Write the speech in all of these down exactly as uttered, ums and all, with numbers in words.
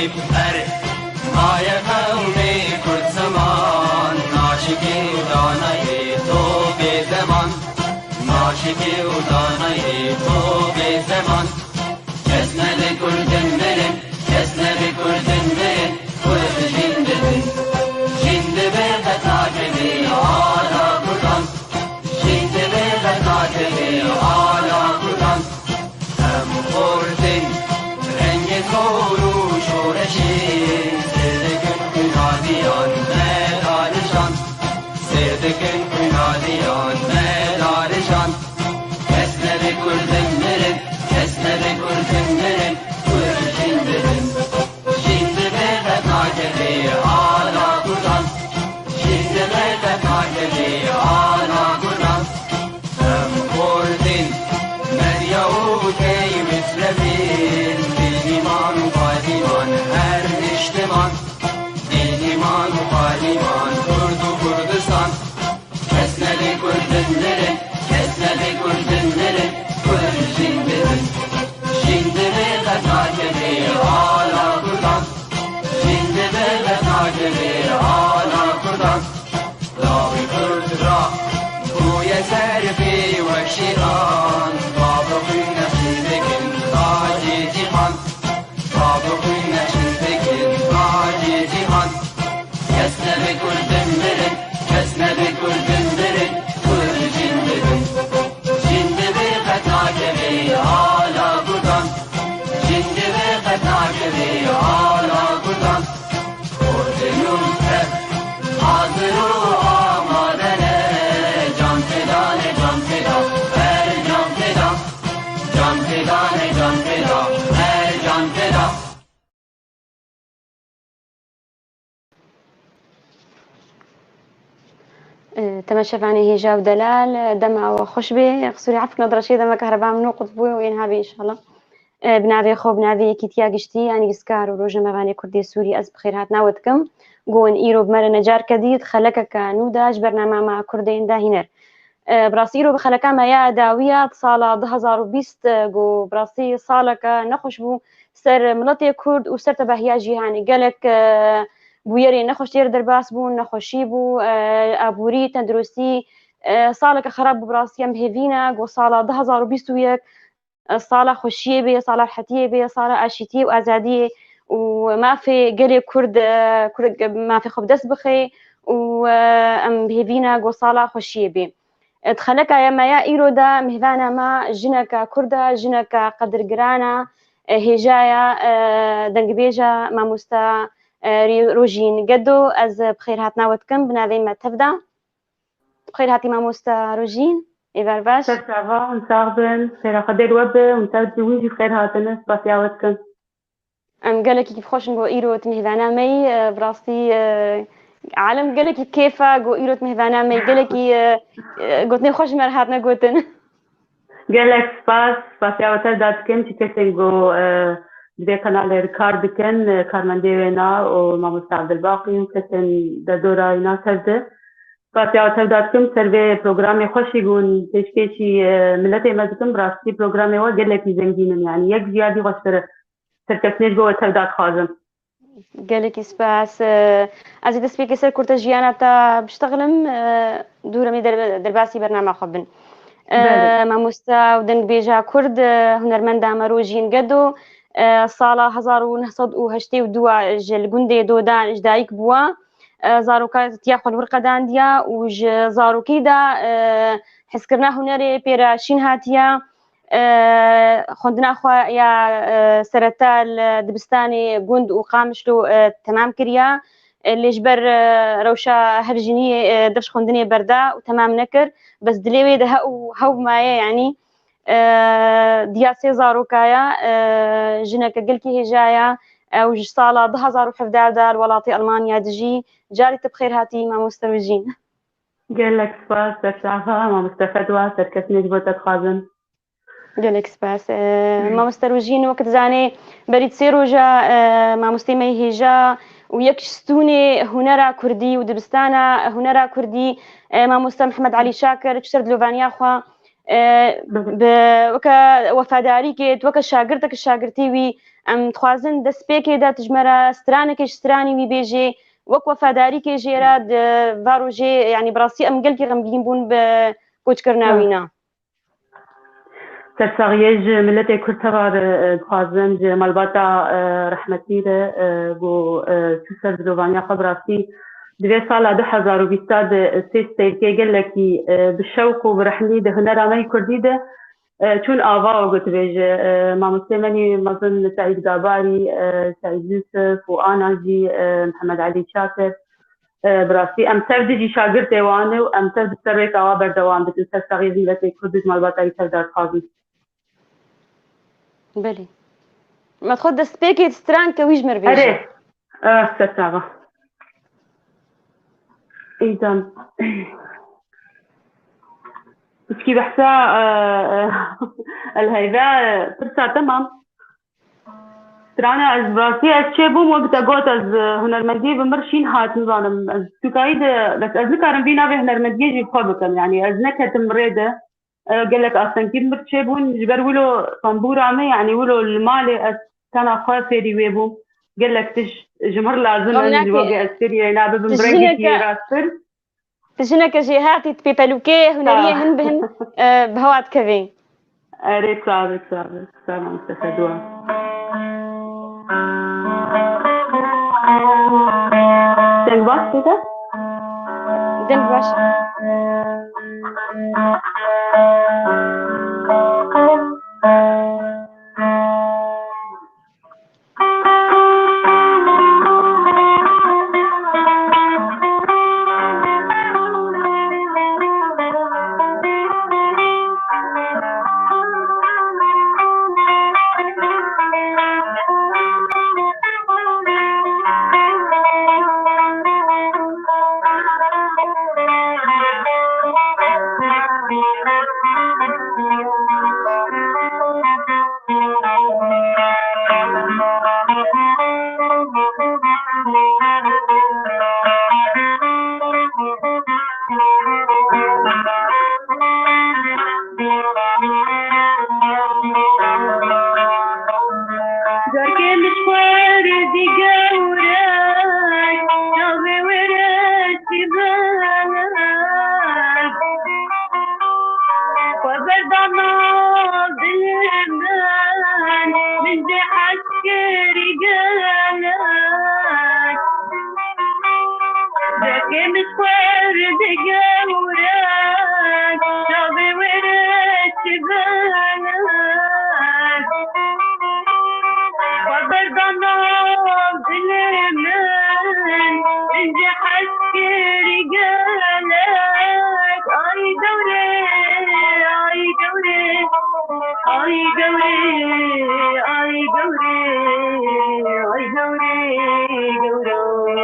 Erê, maye qewmê Kurd ziman, naşikê û danayê to bê deman. Naşikê û danayê to bê zeman. Kes nebe Kurdin mirin, kes nebe Kurdin mirin, Kurd jin dibin. Jin dibe qet nakeve ala Kurdan. Jin dibe qet nakeve ala Kurdan. Em xortin rengê kor û şoreşê, sêr dikin xwîna diyan me darijan. Sêr dikin xwîna diyan me darijan. Kes nebe Kurdin mirin, kes nebe Kurdin mirin, Kurd jin dibin. Jin dibe qet nakeve ala Kurdan. Jin dibe qet nakeve ala Kurdan. Em xortin, medya û tey mislebin, bênîman û padîman her niştiman. Bênîman û padîman Kurd û Kurdistan. Kes nebe Kurdin mirin, kes nebe Kurdin mirin, Kurd jin dibin. Jin dibe qet nakeve ala Kurdan. Jin dibe qet nakeve ala Kurdan. Lawê Kurd ra bûye ser pê wek şêran. Bavê xwîn nexşîn dikin tacê cîhan. Bavê xwîn nexşîn dikin tacê cîhan. Kes nebe Kurdin mirin, kes nebe Kurdin mirin, Kurd jin dibin. Jin dibe qet nakeve ala Kurdan. Jin dibe qet nakeve ala Kurdan. Kurdin û Kurd hazir û amade ne, can feda ne, can feda, her can feda. Can feda ne, can feda, her can feda. E, temaşevanê hêja û delal, e, dema we xweş bê. Qisûrê efk, nod reşê deme kahreba min nû qut bû û ên habê înşallah. E, bi navê xwe, bi navê Yekîtiya Giştî ya Nivîskar û Rojnamevanê Kurdê Sûrî ez bi xêrhatina we dikim. Go in îro bi me re necar kedî, di xelekeke nû de ji bernama me Kurdên dahîner. E, bi rastî îro bi xeleka me ya dawî ya di sala du hezar û bîst, e, go bi rastî saleke nexweş bû ser miletê Kurd û ser tebehiya cîhanê. Gelek, e, bûyerên nexweş tê re derbas bûn, nexweşî bû, e, aborî, tenduristî, e, saleke xerab bû bi rastî. Em hêvî ne go sala du hezar û bîst û yek, e, sala xweşiyê bê, sala rehetiyê bê, sala aşîtiyê û azadiyê û mafê gelê Kurd, e, Kurd mafê xwe bi dest bixe û, e, em hêvî ne go sala xweşiyê bê. E, di xeleka ya me ya îro de mêvana me jineke Kurd e, jineke qedirgiran e, e, hêjaya, e, dengbêja mamoste, e, Rî-, Rojîn Gedo. Ez bi xêrhatina we dikim bi navê me tev de. Bi xêr hatî mamoste Rojîn. Êvar baş. Ser çava, hûn sax bin. Xêra Xwedê li we be. Hûn tev jî, wî jî bi xêr hatine. Spasiya we dikin. Em gelekî bi xweş in ku îro tu mêvana me yî. E, bi rastî, e, alem gelekî kêf e ku îro tu mêvana me yî. Gelekî, e, e, gotinê xweş ji me re hatine gotin. Gelek spas. Spasiya we tev da dikim. Çi kesên ku, e, di vê kanalê re kar dikin, e, karmendê wêna û mamoste Abdulbaqî û kesên derdora wîna tev de. Spasiya we tev da dikim ser vê programê xweşî ku hûn pêşkêşî, e, miletê me dikin. Bi rastî programê we gelekî zengîn in, yanî yek ji ya dî xweştir e. Serkeftinê ji bo we tev da dixwazim. Gelekî spas. E, ez ê destpêkê ser kurte jiyana te biştexlim, e, dû re em ê der-, derbasî bernama xwe bin. E, Belê. Mamoste û dengbêja Kurd, e, hunermenda me Rojîn Gedo, e, sala hezar û neh sed û heştê û dû ji li gundê Dodan ji dayik bûwa. E, zarokatiya xwe li wir qedandiya û ji zarokî de, e, hezkirina hunerê pê re şîn hatiye. E, xwendina xwe ya, e, sereta li dibistanê gund û Qamişlo, e, temam kiriye. E, lê ji ber, e, rewşa her jiniyê, e, dev ji xwendinê berda û temam nekir. Bes dilê wê de he û hew maye, yanî, e, diya sê zaroka ye, e, jineke gelkî hêja ye. Ew ji sala du hezar û hevdeh de li welatê Almanya dijî. Carî tu bi xêr hatî, mamoste Rojîn. Gelek spas, serçava, mamoste Fedwa, serkeftinê ji bo te dixwazin. Gelek spas. E, mamoste Rojîn, wek dizanê, berî sê roja, e, mamostê me yê hêja û yek ji stûnê hunera kurdî û dibistana hunera kurdî, e, mamoste Mihemed Elî Şakir, çi ser dilovaniya xwe, E, bi, weke wefadarîkê, weke şagirtek şagirtî wî, em dixwazin destpêkê de tu ji me re stranekê ji stranî wî bêjê, wek wefadarîkê jê re di va rojê, yanî bi rastî em gelkî xemgîn bûn bi koçkirina wî na. Sersaxiyê ji miletê Kurd teva re, e, dixwazim ji malbata, e, rehmetî re, e, ku, e, çû ser dilovaniya xwe bi rastî di vê sala du hezar û bîst de sê stêrkê gelekî, e, bi şewq û bi rehnî di hunera me yî kurdî de, e, çûn ava û gotibêje, e, mamostê me nî mezin Seîd Gabarî, e, Seîd Yusuf û ana jî, e, Mihemed Elî Çakir. E, bi rastî em tev dijî şagirtê wan û em tev di ser rêka wa berdewam bikin. Ser saxiyê ji miletê Kurd û ji malbata wî tev de dixwazin. Belê. Me dixwest destpêkê stranke wî ji me re bêje. Erê. Eh, ser saxa. Îcan. Pişkî behsa, e, e, el heyve, e, pirsa temam. Strana ez bi rastî ez çêbûm, wek te got, ez, e, hunermendiyê bi mir şîn hat, nizanim. Ez tu kayî de, bes ez nikarim vî navê hunermendiyê jî xwe bikim. Yanî ez neketim rê de. E, gelek astengî bi mir çêbûn. Ji ber wilo tembûra me, yanî wilo li malê ez tena xwe fêrî wê bûm. Gelek tişt ji mir lazim in, ji wekî ez fêrî wê nabibim, bi rengekî rasttir. Tu jineke jêhatî, tu pêpelûkê huneriyê hin bi hin, e, bi hewa dikevê. Erê, çavi, çavi. Tamam, teşekkür. Deng baş bide? Deng baş. Derkê min ji xwe re digewre, çavê wê re çi be? Xwe berdana dilê min, min jê hez kirî gelek. Derkê min ji xwe re digewre, çavê wê re çi be? Xwe berdana dilê min, min jê hez kirî gelek. Ay dewrê, ay dewrê, ay dewrê, ay dewrê, ay dewrê, dewrê.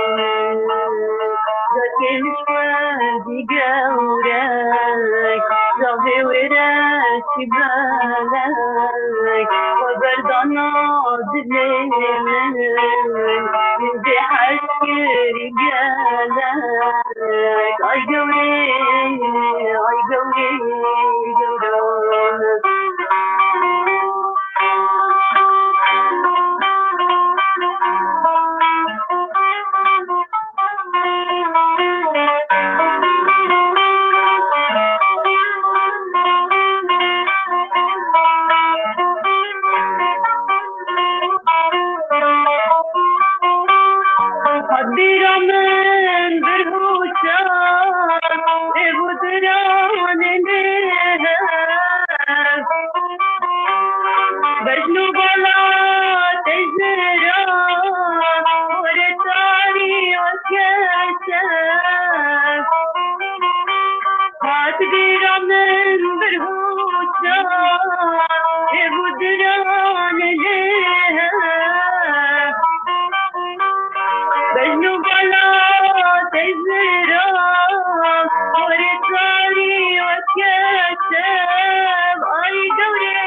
Derkê min ji xwe re digewre, çavê wê re çi belek. Xwe berdana dilê min, min jê hez kirî gelek. Ay gewrê, ay gewrê, gewrê. Bîra min bir hûşa, ê bu diranê lê hev. Bejn û bala tejra, were tarî weke şev. Hat bîra min bir hûşa, ê bu diranê lê hev. Bejn û bala tejra, were tarî weke şev. Ay gewrê,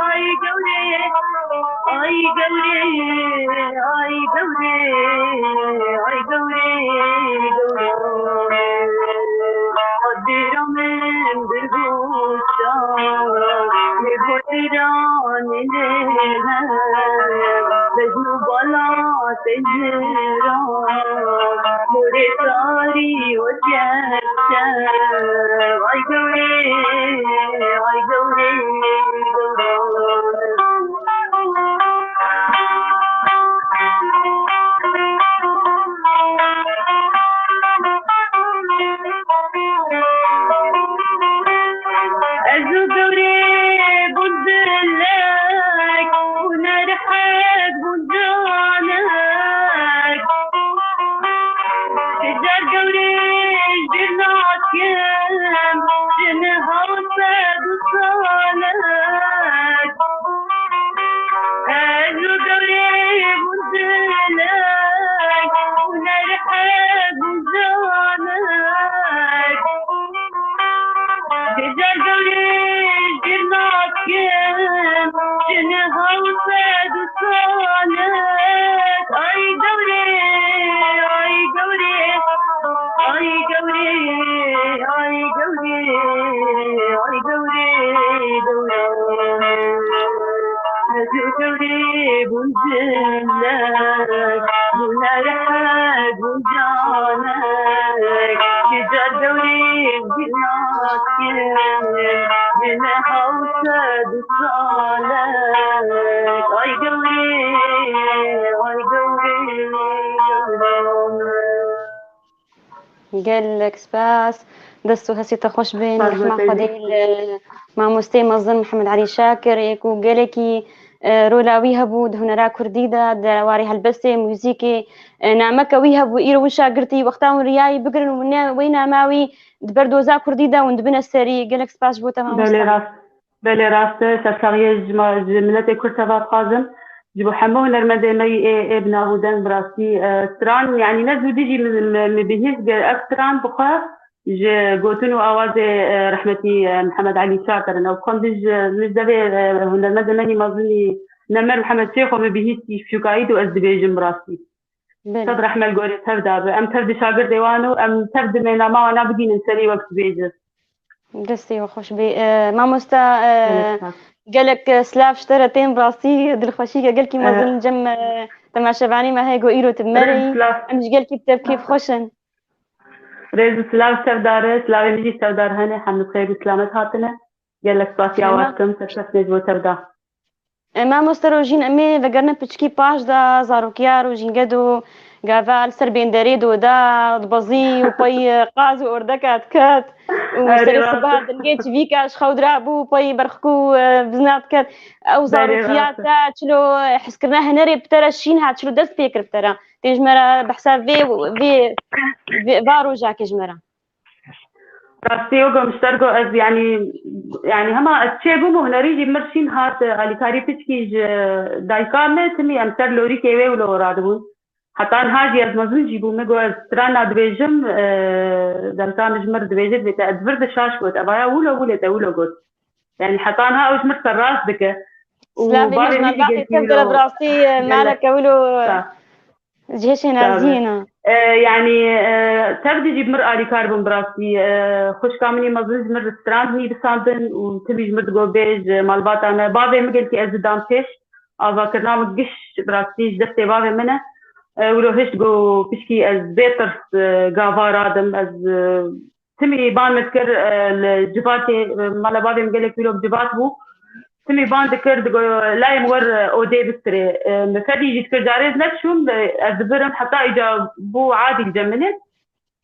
ay gewrê, ay gewrê, ay gewrê, ay gewrê, gewrê. Bîra min bir hûşa, Ez û dewrê bundilek, hunerhet buncanek. Car dewrê jir nakim, jin hewse du salek. Ez û dewrê bundilek, hunerhet buncanek. Car dewrê jir nakim, jin hewse du salek. Ay dewrê, ay dewrê, ay dewrê, ay dewrê, ay dewrê, dewrê. Dewrê bûn zilek, bûn erhed, bûn canek. Ti car dewrê jinakin, jine hewse du salek. Ay dewrê, ay dewrê, dewrê. Gelek spas. Dest û hestê te xweş bin. Spas Rehma Xwedê li mamosteyê mezin Mihemed Elî Şakir ê ku gelekî, e, rola wî hebû di hunera kurdî de, di warê helbestê, muzîkê, e, nameke wî hebû. Îro win şagirtî wexta hûn riyayî bigirin û ne wê nama wî di ber doza kurdî de hûn dibine serî. Gelek spas ji bo te mamosta. Belê rast. Belê rast e, sersaxiyê ji ma, ji miletê Kurd teva dixwazim. Ji bo hemû hunermendê me yî ê, ê bi nav û deng bi rastî, e, stran, yanî ne zû dijî min, min, min bihîst, ger ev stran bi xwe ji gotin û awazê, e, rehmetî, e, Mihemed Elî Şakir in. Ew bi xwe min ji, min ji devê, e, hunermendê me yî mezin yî Nemir Mihemed Şêxo min bihîstî, şûkayî û ez dibêjim bi rastî. Belê. Sed rehme li gorî tev de be. Em tev di şagirdê wan û em tev di mêna me wana bigînin serî wek dibêje. Destê we xweş bê. E, mamosta, e, Gelek spas. Gelek, e, silav ji te re tên, bi rastî dilxweşîke gelkî E. mezin cem, e, temaşevanê me heye ku îro tu bi me re yî. Rêz silav. Em ji gelkî bi te bi kêf xweş in. Rêz û silav sevdar e, silavê min jî sevdar hene, hemû xêr û silamet hatine. Gelek spasiya we dikim, serkeftinê ji bo tev de. E, mamoste Rojîn, em ê vegerine piçkî paş de zarokiya Rojîn Gedo, gava li ser bênderê doda, dibezî û pey, e, qaz û ordeka diket û Erê serê rast. Sibeha dengê çivîka ji xew dirabû û pey berxik û, e, bizna diket. Ew Berê zarokiya rast. Te çilo hezkirina hunerê bi te re şîn hat, çilo dest pê kir bi te re. Tê ji me re behsa vê, vê, vê, va rojakê ji me re. Rastî wek got, ji te re got ez, yanî, yanî hema ez çêbûm û hunerî jî mir şîn hat, alîkarî piçkî ji dayika me, timî em ser lorîkê wê wilo radibûn. Heta niha jî ez mezin jî bûm, min got ez strana dibêjim, e, dayika min ji mir dibêje, dibê te ez vir de şaş got, evaya wilo wilo te wilo got. Yanî heta niha ew ji mir serrast dike. Û Silavê min bavê ji min jî malbatê gelkî tev wilo. De re bi rastî, e, Gelek. Maleke wilo, e, Sağ. Ji hêşê Tabii. Nazî ne. E, yanî, e, tev de jî bi mir alîkar bûn bi rastî. E, xwişka min î mezin ji mir restoran nivîsandin û timî ji mir digot bêj, e, malbata me. Bavê min gelkî ez didam pêş. Avakirina min giş bi rastî ji destê bavê min e. E, wilo hişt got pişkî ez bê tirs, e, gava radim. Ez, e, Timî ban min dikir, e, li civatê, e, mala bavê min gelek wilo bi civat bû. Timî ban dikir, digo, layê min wer, e, odê bistirê. E, min fedî jî dikir, carê ez nediçûm, e, ez dibirim, heta îca bû adî li cem min e.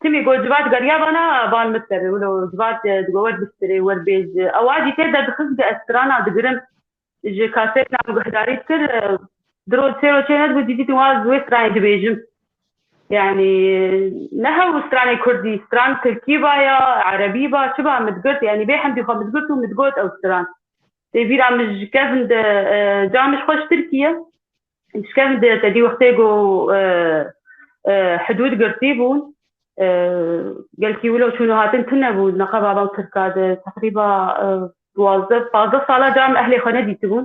Timî got, civat geriya bana, ban min dikir. Wilo civat, e, digo, wer bistirê, wer bêj. Ew adî tê derdixist, ez strana digirim. Ji kasetna min guhdarî dikir, e, di roj sê roj çê nedibû, dîtî tu wa ez wê stranê dibêjim. Yanî, ne hew stranê kurdî, stran tirkî ba ya, erebî ba, çi ba min digirt, yanî bê hemdî xwe min digirt û min digot ew stran. Tê bîra min ji kevin de, e, ca min ji xwe ji Tirkî ye. Ji kevin de te dî wextê ku, e, e, hidûd girtî bûn, e, gelkî wilo çûn û hatin tune bû, neqeba van Tirka de, teqrîba, e, duwazdeh, pazdeh sala ca min ehlê xwe nedîtibûn.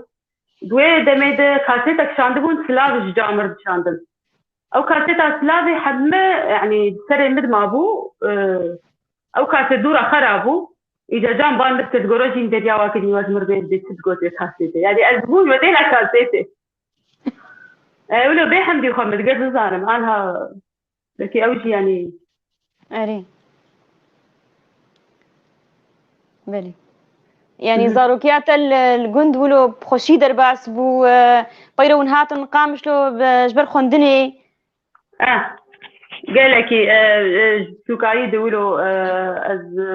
Di wê demê de kasetek şandibûn, silav ji ca mir dişandin. Ew kaseta silavê heme, yanî serê min de mabû, e, ew kaset dûra xera bû. Îca can ban min kir, digora jîn derya wa kirî, we ji mir bê, dê çi digotê kasêtê. Yani ez bûm, we têna kasêtê. E, wilo bê hemdî xwe min diger nizanim. Anha belkî ew jî yani. Erê. Belê. Yani zarokiya te li, li gund wilo bi xweşî derbas bû, e, peyro hûn hatin Qamişlo, e, ji ber xwendinê. Eh, gelekî, e, e, sûkayî di wilo, e, ez, e,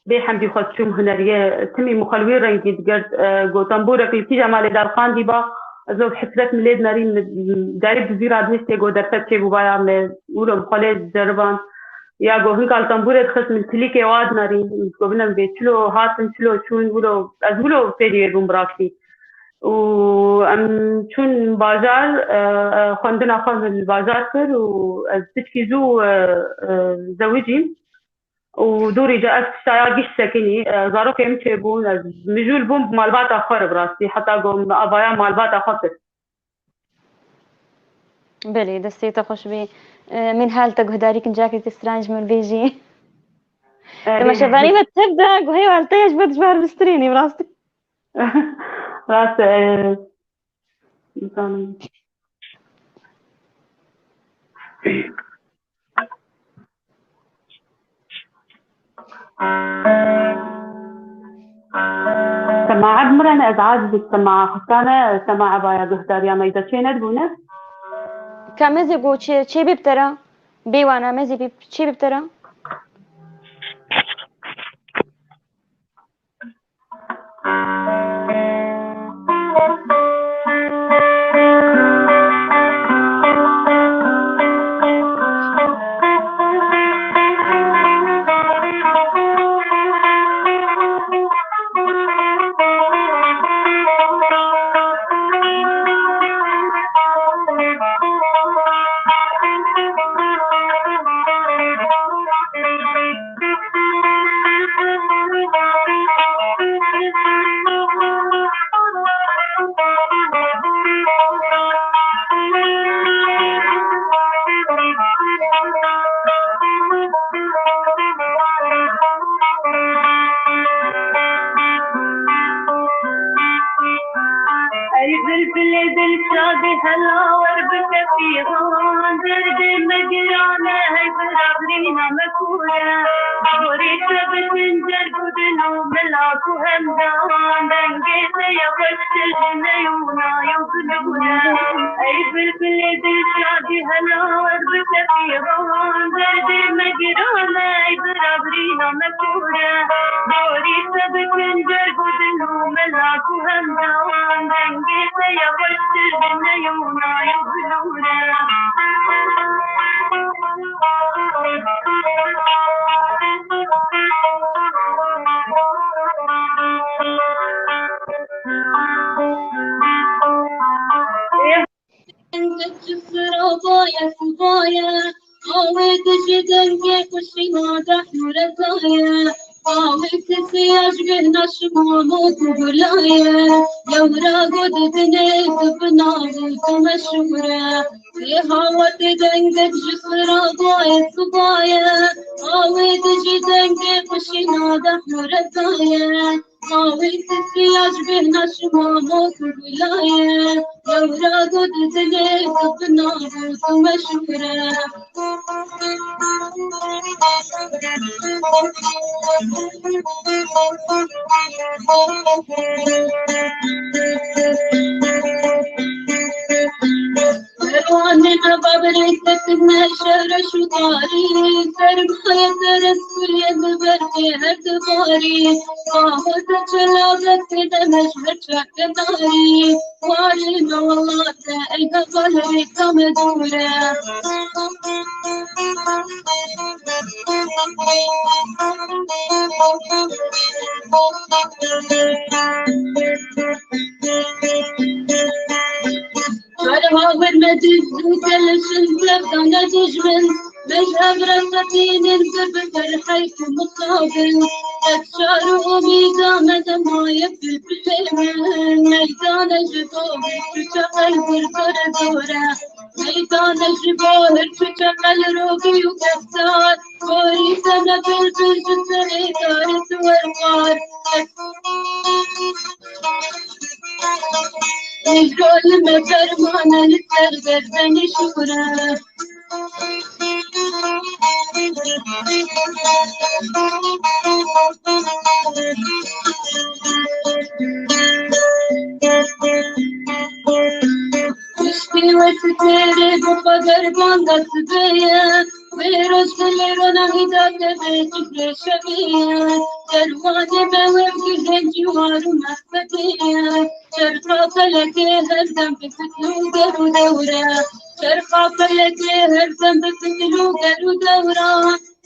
bê hemdî xwe çûm huneriye, timî mixwe li wî rengî digirt, e, go tembûrek li kîja malê derxandî ba, ez û hesret min lê dinerîn, min garîb di vî radihiştê go derfet çêbûbaya me, wilo mixwe lê diceriban. Ya go hinka li tembûrê dixist, min kilîkê wa dinerîn, min go binem vê çilo hatin, çilo çûn, wilo, ez wilo fêrî wê bûm bi rastî. Û em çûn bajar, e, e, xwendina xwe li bajar kir û ez piçkî zû, e, e, zewicîm. Û dûrî ca ev tiştaya giş sekinî, e, zarokê min çêbûn, ez mijûl bûm bi malbata xwe re bi rastî, heta ku min avaya malbata xwe kir. Belê, destê te xweş bê. E, Mînhal, te guhdarî kincakê te stranî ji min bêjî. E, Te meşevanî me tev de guhê û helteye ji ber, ji ber bistirênê, bi rastî. Rast e. Nizanim. Semae bi min re ne, ez aciz, semae xwe ne, semae baya guhdariya me de çê nedibûne. Ka mezê go çê, çê bê bi te re? Bê wana mezê bê, çê bê bi te re? Ey bilbilê dilşadê hela wer bike fîxan, derdê me giran e, hey bira birîna me kûr e. Borî te bi tencer gudin û mila ku hemdan, dengê te ya xweştir ji ney û nayê û bilûr e. Ey bilbilê dilşadê hela wer bike fîxan, derdê me giran e, ey bira birîna me kûr e. Borî te bi tencer gudin û mila ku hemdan, dengê te ya xweştir ji ney û nayê û bilûr e. Dengek ji sirabaye sibaye, awê dijî dengê xweşîna dehnûretaye. Awê kesê ya ji bêhna şima mok û gulaye, lewra got dinê tu bi nav û tu meşhûr e. Lê hawa tê dengek ji sirabaye sibaye, awê dijî dengê xweşîna dehnûretaye. Awê kesê ya ji bêhna şima mok û gulaye, lewra got dilê tu bi nav û tu meşhûr e. Perwanê me baberê ketine şereş û tarî, sermaye te reskûyê bi berkê her dibarî. Baho te çela destê de me ji her çar kenarî, warê me welat e, ey heval rêka me dûr e. Çar hawir me diz û keleşin, sevdane dijmin, me ji hev re setînin, bi bitir heyf û mixabin. Qet çar û umîda me de maye bilbilê min, meydane ji dor, tu çaxel bir dore dore. Meydane ji bo her çi çemel rûbî û keftar, gorî te me bilbil ji serê darê siwermar. Îro li me fermane li ser berdenê şûre. Piştî we sitêrê bi qeder banga sibê ye. Wê roj dilê rona hîda te bê çifrê şevê ye. Derwanê me wê bigihên cîwar û mehbetê ye. Çerxa felekê her dem bi fitn û ger û dewre. Çerxa felekê her dem bi fitn û ger û dewra.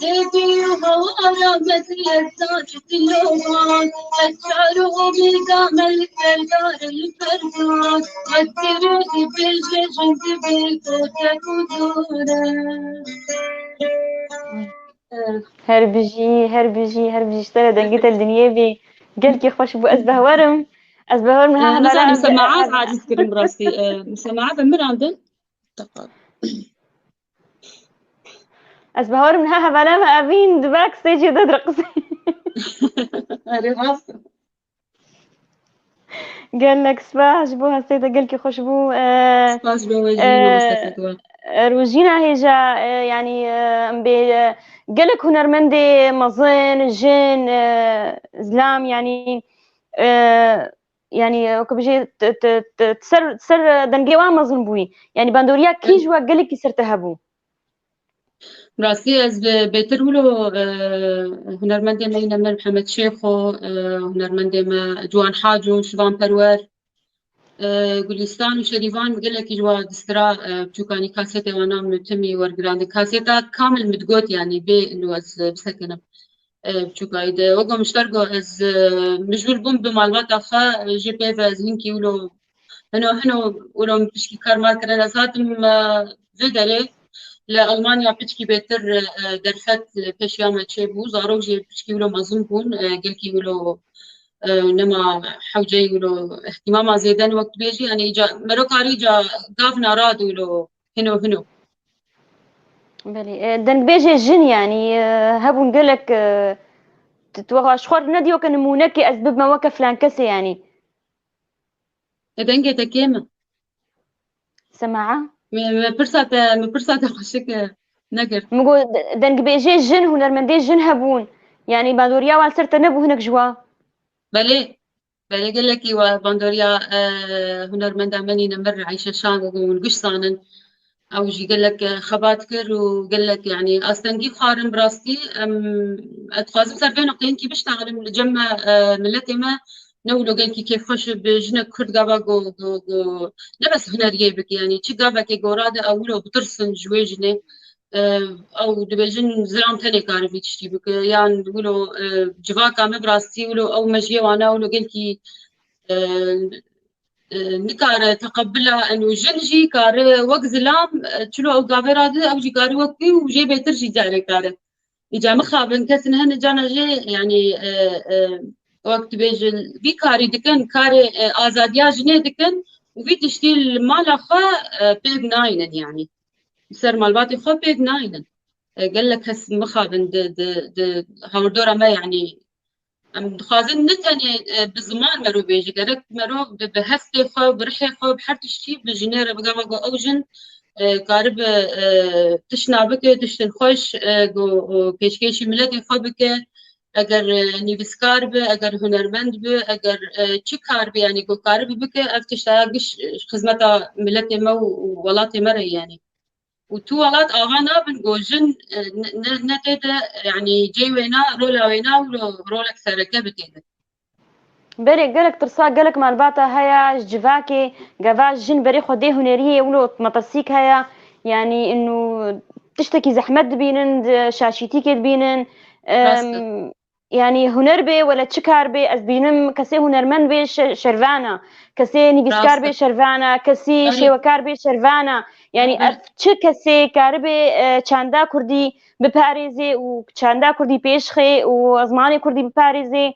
Têbî û hewara me di lerzan û dilovan. Ez çar û omîda me li serdar li ferdan. Ez di rojî bêje jin dibê kotek û dore. Her bijî, her bijî, her bijî. Ji te re dengê te li dinyê bî. Gelkî xweş bû. Ez behwerim. Ez behwerim niha Ee, hevara nizanim, em de, Semaat em, aciz kirin bi rastî. Ee, Semaat em mirandin. Teqal. Ez bawerim niha hevala me evîn di backstage de direqisî. Erê, rast. Gelek spas ji bo hestê te, gelkî xweş bû. Ee, Spas ji bo we jî, ee, mamoste Fetwa. Ee, Rojîna hêja, ee, yanî, ee, em bê, ee, gelek hunermendê mezin, jin, ee, zilam, yanî, ee, yanî, weke bijê, t-, t-, t-, ser, ser dengê wan mezin bûyî. Yanî, bandoriya kî ji we gelekî ser te hebû? Rastî ez bi bêtir wilo, e, hunermendê me yine me Mihemed Şêxo, e, hunermendê me Ciwan Haco, Şivan Perwer, e, Gulîstan û Şerîvan gelekî ji wa distira, e, biçûkanî kasetê wana min timî wergirandin. Kaseta kamil min digot, yanî bê inu ez bisekinim. E, biçûkayî de. Wek min ji te re got, ez, e, mijûl bûm bi malbata xwe, e, jê pê ve ez hinkî wilo hino, hino wilo min pişkî kar mar kirin. Ez hatim, e, vê derê li Almanya piçkî bêtir, e, derfet, e, pêşiya me çêbû. Zarok jî piçkî wilo mezin bûn, e, gelkî wilo, e, nema hewceyî wilo îhtîmama zêde ne wek dibêjî. Yanî îca mero karî îca gav naradî wilo hino hino. Belê. E, dengbêjê jin, yanî, e, hebûn gelek, e, tu, tu ji xwe re nediyo ke nimûnekê ez bibime weke filan kesê, yanî. E, dengê te kêm e. Sema'a? Me, me pirsa te, me pirsa te xweşik, e, nekir. Min got, de-, dengbêjê jin, hunermendê jin hebûn. Yanî bandoriya wan li ser te nebû hinek ji wa? Belê. Belê, gelekî we bandoriya, e, hunermenda me nîne mir Eyşe Şan û hûn giş zanin. Ew jî gelek, e, xebat kir û gelek, yanî, astengî xwarin bi rastî. Em, ez dixwazim ser vê noqteyê hinkî biştexelim li cem me, e, miletê me ne wilo gelkî kêfxweş e bi jinek kurd gava go, go, go, ne bes huneriyê bike, yanî çi gavekê gora de ew wilo bitirsin ji wê jinê. E, ew dibêjin zilam tenê kare vî tiştî bike, yan wilo, e, civaka me bi rastî wilo ew mejiyê wana wilo gelkî, e, e, nikare teqebila, eno jin jî kare wek zilam, e, çilo ew gavê radi, ew jî kare wek wî û jê bêtir jî carê kare. Îca mixabin, kes nihin cana jê, yanî, e, e, wek dibêjin, vî karî dikin, karê, e, azadiya jinê dikin û vî tiştî li mala xwe, e, pêk nayînin, yanî. Li ser malbatê xwe pêk nayînin. E, gelek kes mixabin di, di, di hawirdora me, yanî, em dixwazin ne tenê, e, bi ziman mero bêje, gerek mero bi, bi hestê xwe, bi rihê xwe, bi her tiştî bi jinê re bigava ku ew jin, e, karibe, e, tiştna bike, tiştin xweş, e, ku, ku pêşkêşî miletê xwe bike. Eger, e, nivîskar be, eger hunermend be, eger, e, çi kar be, yanî ku karibe bike, ev tiştaya giş, e, xizmeta miletê me û, û welatê me re ye, yanî. Û tu welat ava nabin ku jin, e, ne, ne, ne tê de, yanî cê wêna, rola wêna wilo rolek sereke bi tê de. Belê, gelek tirsa, gelek malbata heye ji civakê, gava jin berê xwe dê huneriyê, wilo metirsîk heye, yanî inu tiştekî zehmet dibînin, di şaşîtîkê dibînin. Rast e. Em, Yanî huner bê wele çi kar bê, ez bînim kesê hunermend bê şe-, şervana, kesê nivîskar bê şervana, kesî şêwekar bê şervana. Yanî ev çi kesê karibê, e, çanda kurdî biparêzê û çanda kurdî pêşxê û zimanê kurdî biparêzê.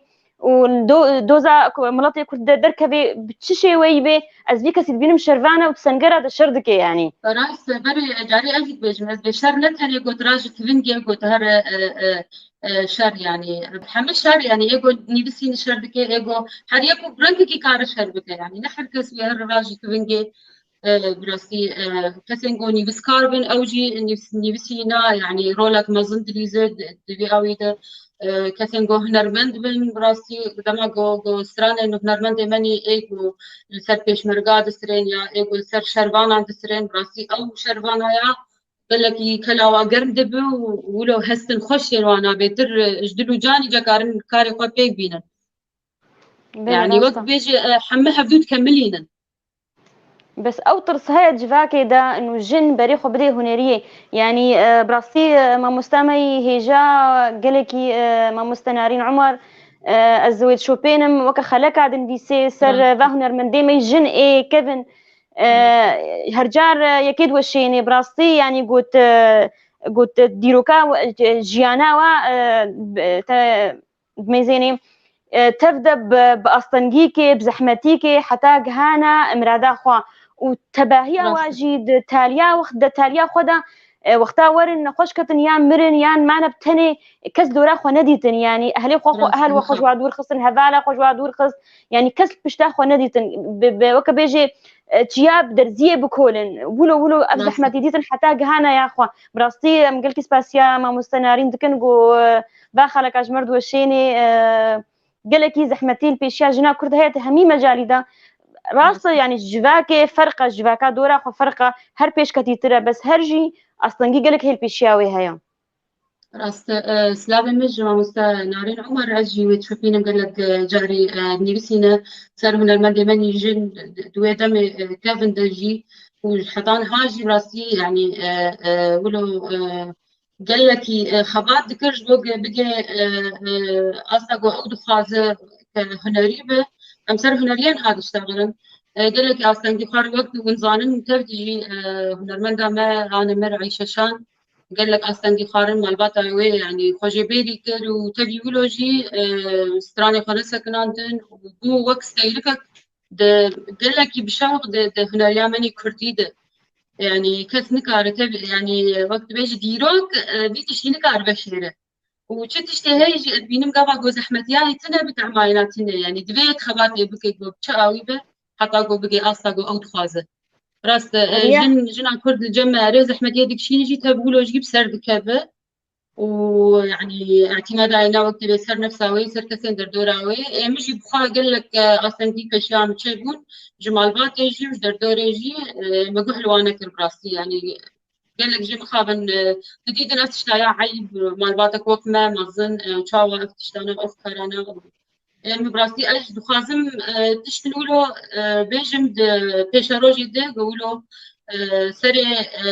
û do-, doza ku miletê Kurd de derkeve bi çi şêweyî be, ez vî kesî dibînim şervan e û bi sengera de şer dike, yanî. Rast e, berê carê ez jî dibêjim, ez bê şer ne tenê got ra ji tivingê got her, e, e, e, şer, yanî heme şer, yanî ê got nivîsîn şer dike, ê got her yek û rengekî kare şer bike, yanî ne her kes wê her ra ji tivingê, e, bi rastî, e, kesên ku nivîskar bin, ew jî nivîs-, nivîsîna, yanî rolek mezin dilîze di, di vê awî de, e, kesên ku hunermend bin, bi rastî dema ku, ku stranên hunermendê me nî ê ku li ser pêşmerga disirên ya ê ku li ser şervanan disirên, bi rastî ew şervana ya gelekî kelawa germ dibe û wilo hestin xweş ên wana bêtir, e, ji dil û canî cekarin karê xwe pêk bînin. Belê, yanî wek rast e. Dibêje, e, heme hevdû dikemilînin. Bes ew tirs heye civakê de û jin berê xwe bidê huneriyê. Yanî, e, bi rastî, e, mamosta me yî hêja gelekî, e, mamoste Narîn Umar, e, ez wê dişopênim, weke xeleka dinivîsê ser, e, va hunermendê me yî jin ê kevin. E, her car, e, yekê diweşênê, bi rastî, yanî got, e, got, e, dîroka we, e, jiyana we, e, bi-, te-, dimêzênê, e, tev de bi, bi astengîkê, bi zehmetîkê heta gihana mirada xwe. Û tebahiya wa jî di taliya wext, di taliya xwe de, e, wexta werin nexweş ketin, yan mirin, yan mane bi tenê, kes dora xwe nedîtin. Yanî ehlê xwe, xwe, ehel we xwe ji wa dûr xistin, hevala xwe ji wa dûr xist. Yanî kes li pişta xwe nedîtin. Bi, bi, weke bêjê, e, çiya bi derziyê bikolin. Wilo, wilo ev zehmetî dîtin heta gihana ya xwe. Bi rastî em gelkî spasiya mamoste Narîn dikin ku, e, va xaleka ji me re diweşênê, e, gelekî zehmetî li pêşiya jina Kurd heye di hemî mecalî de. Rast e, yanî civakê ferq e, civaka dora xwe ferq e, her pêşketîtir e, bes her jî astengî gelek hê li pêşiya wê heye. Rast e, e, silavên min ji mamoste Narîn Umar, ez jî wê dişopînim gelek, e, carî, e, nivîsîne ser hunermendê me nî jin di wê demê, e, kevin de jî û heta niha jî rastî, yanî, e, e, wilo, e, gelekî, e, xebat dikir ji bo ku bigê, e, e, asta ku ew dixwaze ke hunerî be. Em ser huneriyan ha diştexilin. E, gelekî astengî xwar wek hûn zanin tev jî, e, hunermenda me Anemir Eyşeşan gelek astengî xwarin malbata wê, yanî xwe jê bêrî kir û tevî wilo jî, e, stranê xwe nesekinandin û bû wek seyrikek di gelekî bi şewq di, di huneriya me nî kurdî de. Yanî kes nikare tevî, yanî wek dibêje dîrok, e, vî tiştî nikare veşêre. Û çi tiştê heye jî ez bînim gava ku zehmetiyayê tune bi tehmayîna tune. Yanî divê yek xebatê bike ku bi çi awî be heta ku bigê asta ku ew dixwaze. Rast e, e, jin, jina Kurd li cem me erê zehmetiyê dikişîne jî tev wilo jî bi ser dikeve. Û, yanî, îtîmada êna wek divê ser nefsa wê, ser kesên derdora wê. Ê min jî bi xwe gelek, e, astengî pêşiya min çêbûn. Ji malbatê jî û ji derdorê jî, e, min guh li wan nekir bi rastî. Yanî, gelek jê mixabin, e, didîtin ev tişta ya eyb, malbatek wek me, mezin, e, çawa ev tiştane, ev karane. E, min bi rastî ez dixwazim, e, tiştin wilo, e, bêjim di pêşerojê de, ku wilo, e, serê, e,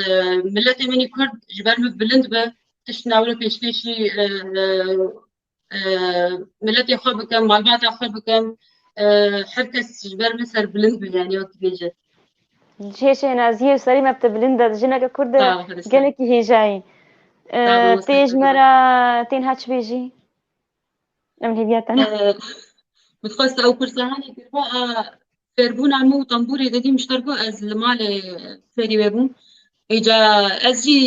miletê min î Kurd ji ber min bilind be, tiştina wilo pêşkêşî, e, e, e, miletê xwe bikim, malbata xwe bikim, e, her kes ji ber min serbilind be, yanî wek dibêje. Cihê şêhnaziyê û serê me bi te bilind e, jineke Kurd e, sağ ol, Hêrîs. Gelekî hêjayî. E, sağ ol, tê ji me re, tê niha çi bêjî? Em hêviya te ne. E, min dixwest ew pirsa hanê kiriba, a, fêrbûna min û tembûrê dedî min ji te re got, ez li malê fêrî wê bûm. Îca ez jî,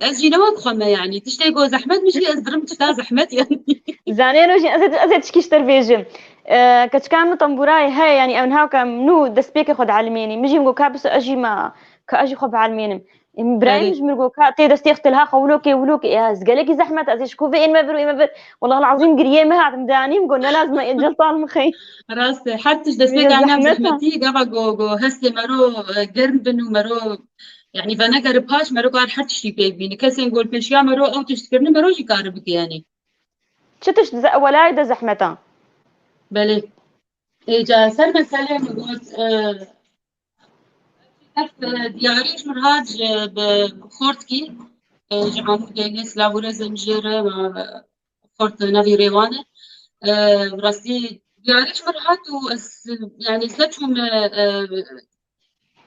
ez jî ne wek xwe me, yanî tiştê ku zehmet min jî ez dirim tişta zehmet, yanî. Zanê rojî ez ê, ez ê tişkî ji te re bêjim. E, keçika min tembûrayê heye, yanî ew niha ka min nû destpêkê xwe dielimênî. Min jî min got ka biso ez jî ma, ka ez jî xwe bielimênim. Ê, min birayê min ji min re got ka tê destê xwe te liha xwe wilo kê, wilo kê. Ya, ez gelekî zehmet e, ez ê ji ku vê ên me vir û ê me vir. Wellah el-azîm giriyê min hat, min dianî, min got ne lazim e, ê cil tal min xey. Rast e, her tişt destpêka ena zehmetî, gava go, go hestê mero, e, germ bin û mero, yanî venegere paş, mero kar her tiştî pêk bîne. Kesên gol pêşiya mero ew tişt kirine, mero jî kare bike yanî. Çi tişt ze-, welayê de zehmet e? Belê. Ê, ca ser meselê min got, e, Ev, e, diyarî ji min hat ji, bi xortkî, e, ji Amûdê, silav û rêzê min jê re, e, xort navî Rêwan e. E, bi rastî diyarî ji min hat û ez, yanî, ser çûm, e, e,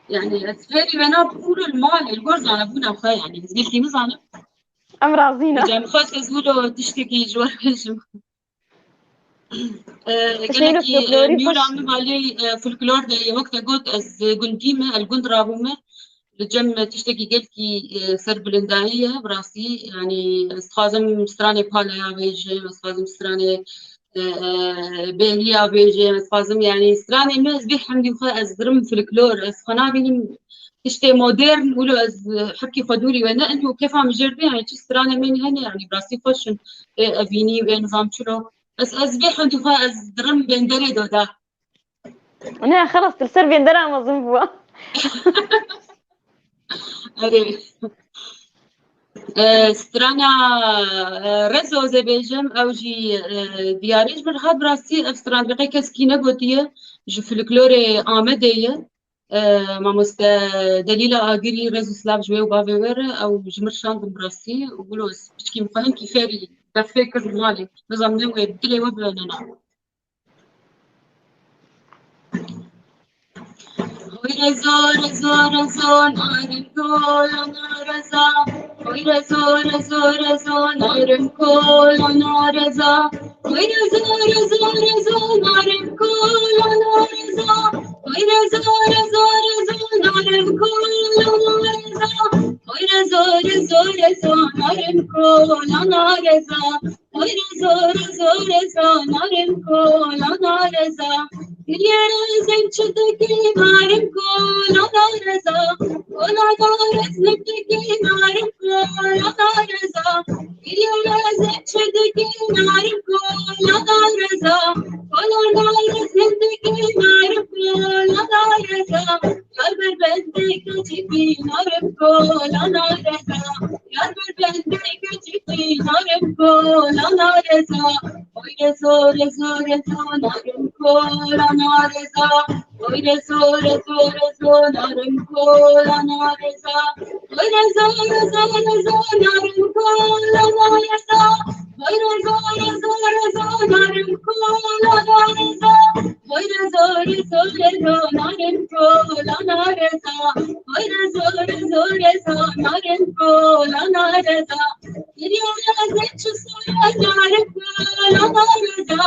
yanî, ez fêrî wêna bûm li malê, li gor zanebûna xwe, yanî, ez gelkî nizanim. Em razî ne. Cem xwest ez wilo tiştekî ji we bêjim. Gelekî mîra min balê folklor de ye, wek te got, ez gundî me, el gund rabûme. Li cem tiştekî gelkî serbilindahî ye, bi rastî. Yanî ez dixwazim stranê Palaya bêjim, ez dixwazim stranê Bêhliya bêjim, ez dixwazim, yanî stranê me, ez bê hemdî xwe ez dirim folklor, ez xwe nabînim tiştê modern, wilo ez hepkî xwe dûrî we ne, eno kefa min jêr bê, yanî çi stranê me hene, yanî bi rastî xweş in, ê evînî, ê nizam çilo. Ez, ez bê hemdî xwe ez dirim bênderê doda. Ne, xelas, tu li ser bêndera mezin bû. Erê. E, strana, e, Rezo ez ê bêjim, ew jî, e, diyarê ji min hat bi rastî, ev stran bi qey keskî negotiye, ji folklorê Amedê ye. E, mamoste Delîla Agirî, rez û silav ji wê û bavê we re, ew ji min şandin bi rastî, û wilo ez piçkî min xwe hin kî fêrî, def fêr kir li malê. Nizam ne wê dilê we bibe ne na. Hoy rezo, rezo, rezo, narin kola nareza. Hoy rezo, rezo, rezo, narin kola nareza. Hoy rezo, rezo, rezo, narin kola nareza. Hoy rezo, rezo, rezo, narin kola nareza. Hoy rezo, rezo, rezo, narin kola nareza. Hoy rezo, rezo, rezo, narin kola nareza. Yere zem çi dikî narin kola nareza. Kola narez ne dikî narin kola nareza. Yere zem çi dikî narin kola nareza. Kola narez ne dikî narin kola nareza. Yar ber bendê keçikî narin kola nareza. Yar ber bendê keçikî narin kola nareza. Hoy rezo, rezo, rezo, narin kola nareza. Hoy rezo, rezo, rezo, narin kola nareza. Hoy rezo, rezo, rezo, narin kola nareza. Hoy rezo, rezo, rezo, narin kola nareza. Hoy rezo, rezo, rezo, narin kola nareza. Hoy rezo, rezo, rezo, narin kola nareza. Yere zem çi sore narin kola nareza.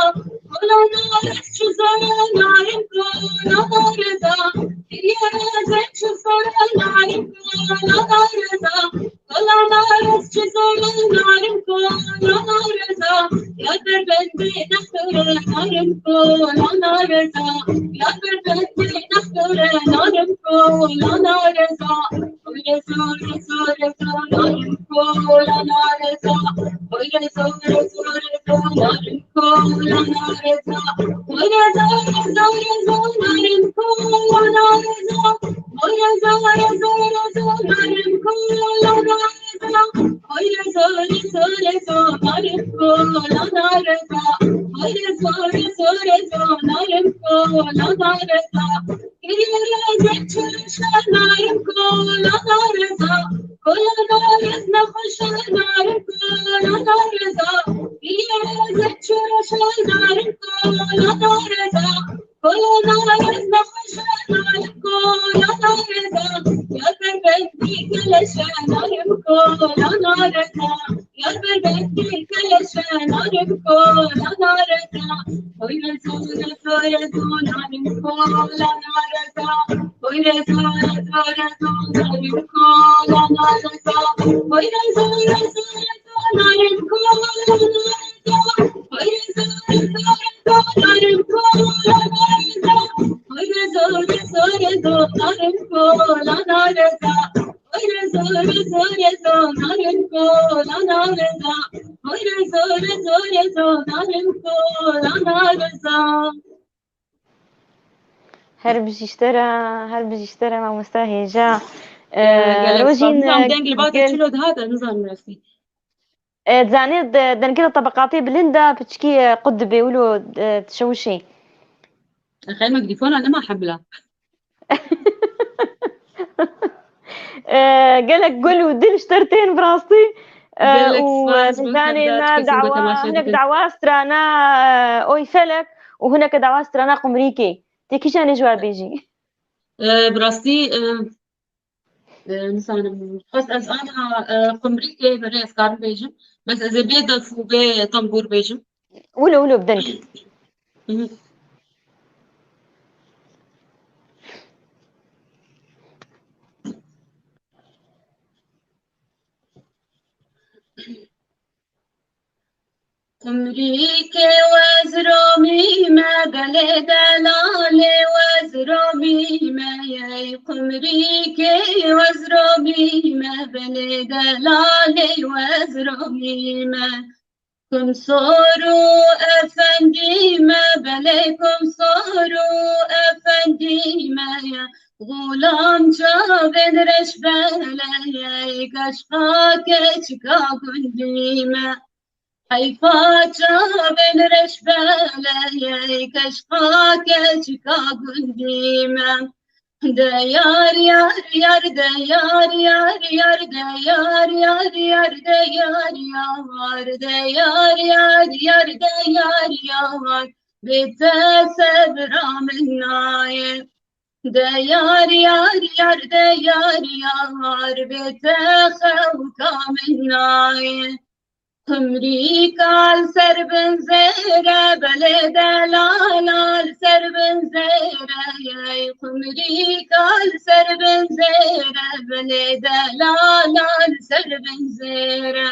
Kola narez çi sore narin kola nareza. Yere zem çi sore narin kola nareza. Kola narez çi sore narin kola nareza. Yar ber bendê nextore narin kola nareza. Yar ber bendê nextore narin kola nareza. Hoy rezo, rezo, rezo, narin kola nareza. Hoy rezo, rezo, rezo, narin kola nareza. Hoy rezo, rezo, rezo, narin kola nareza. Hoy rezo, rezo, rezo, narin kola nareza. Hoy rezo, rezo, rezo, narin kola nareza. Hoy rezo, rezo, rezo, narin kola nareza. Yere zem çi reşe narin kola nareza. Kola narez ne xweş e narin kola nareza. Yere zem çi reşe narin kola nareza. Kola narez ne xweş e narin kola nareza. Yar ber bendê keleş e narin kola nareza. Yar ber bendê keleş e narin kola nareza. Hoy rezo, rezo, rezo, narin kola nareza. Hoy rezo, rezo, rezo, narin kola nareza. Hoy rezo, rezo, rezo, narin kola nareza. Hoy rezo, rezo, rezo, narin kola nareza. Hoy rezo, rezo, rezo, narin kola nareza. Hoy rezo, rezo, rezo, narin kola nareza. Hoy rezo, rezo, rezo, narin kola nareza. Her bijîştera, her bijîştera mamosta hêja. Ee, Gelek Rojîn, spas. Nizam e, deng li ba te gel- çilo dihate, nizam rastî. E, zanê de, dengê de tabaqatê bilind e, piçkî, e, qut dibê, wilo, e, dişewişê. Xeyr, mikrofona nema hemla. E, gelek gul û dil ji te re tên bi rastî. E, Gelek û, spas e, bo zanê Xelda, me kesên ku dawa, temaşe hinek dikin. Dawa strana, e, Oy Felek û hineke dawa strana Qumrîkê. Tê kîjanê ji we bêjî? E, bi rastî, e, e, nizanim, xwest ez ana, e, Qumrîkê berê ez karim bêjim. Bes ez ê bê def û bê tembûr bêjim. Wilo, wilo, bi deng. Mhm. Qumrîkê wezromî me, belê delalê wezromî me, ey qumrîkê wezromî me, belê delalê wezromî me. Kum sor û efendî me, belê kum sor û efendî me ye. Xulam çavên reş belê ye, keşqa keçika gundî me. Heyfa çavên reş belê ye, keşqa keçika gundî me. De yar yar yar, de yar yar yar, de yar yar yar, de yar yar, de yar yar yar, de yar yar. Bê te sebra min nayê. De yar yar yar, de yar yar, bê te xewka min nayê. Qumrîka li ser bin zêre, belê delala li ser bin zêre ye. Qumrîka li ser bin zêre, belê delala li ser bin zêre.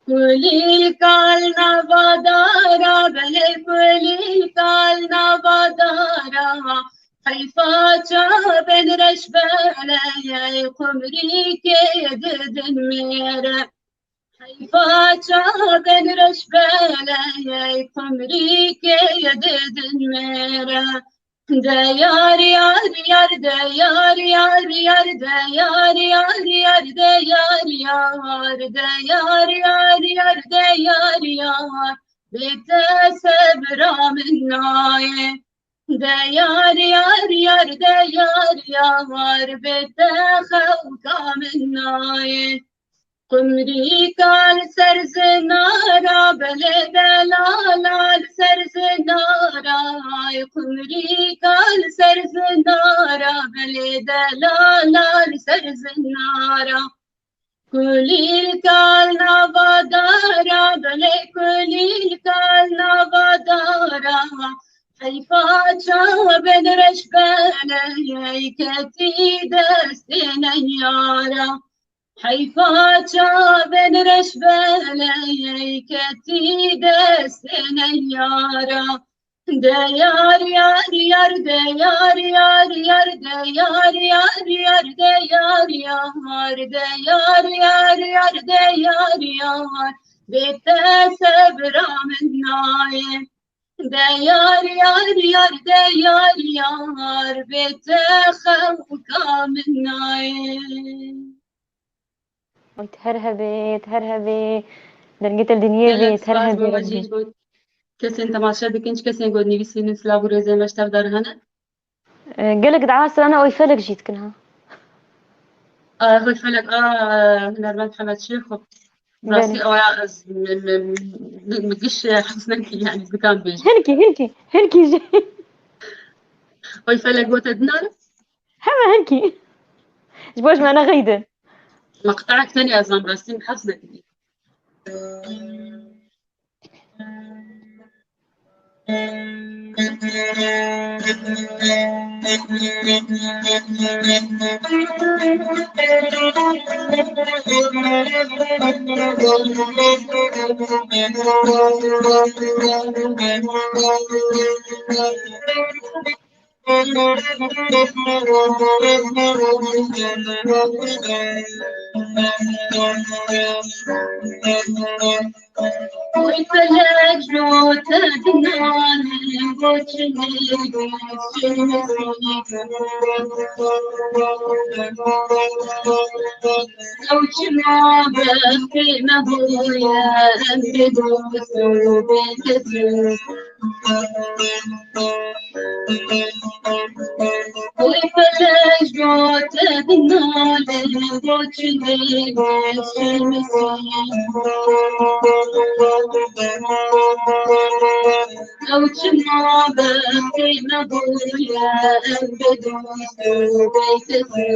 Kulîlka li nava dara, belê kulîlka li nava dara. Heyfa çavên reş belê ye, qumrîkê didin mêre. Heyfa çavên reş belê ye, qumrîkê didin mêre. De yar yar yar, de yar yar yar, de yar yar yar, de yar yar, de yar yar yar, de yar yar. Bê te sebra min nayê. De yar yar yar, de yar yar, bê te xewka min nayê. Qumrîka li ser zinara, belê delala li ser zinara. Ay qumrîka li ser zinara, belê delala li ser zinara. Kulîlka li nava dara, belê kulîlka li nava dara. Heyfa çavên reş belê ye, ketî destê neyara. Heyfa çavên reş belê ye, ketî destê neyara. De yar yar yar, de yar yar yar, de yar yar yar, de yar yar, de yar yar yar, de yar yar. Bê te sebra min nayê. De yar yar yar, de yar yar, bê te xewka min nayê. Oy, te her hebê, te her hebê. Dengê te li dinyê bê, gelek te her spas hebê, baba Rebî. Jî ji bo kesên temaşe dikin, ji kesên ku nivîsînin silav û rêzên me ji te ve dar hene. E, gelek dua strana Oy Felek jî dikin ha. A, Oy Felek, a, hunermend Hemed Şêxo. Belê. Rastî ew ya ez, mi, mi, mi, mi giş, e, hez nekir, yani, dikan bêjim. Hinkî, hinkî, hinkî jî. Oy Felek gote dinare? Heme hinkî. Ji bo ji me nexeyde. Meqte'ek tenê ez an rastî hez nekir. Oy felek ji bo te dinane, bo çimê ew çima bextê me bûye, em bê dost û bê kesî. Oy felek ji bo te dinale, bo çimê bextê me bûye. Ew çima bextê me bûye, em bê dost û bê kesî.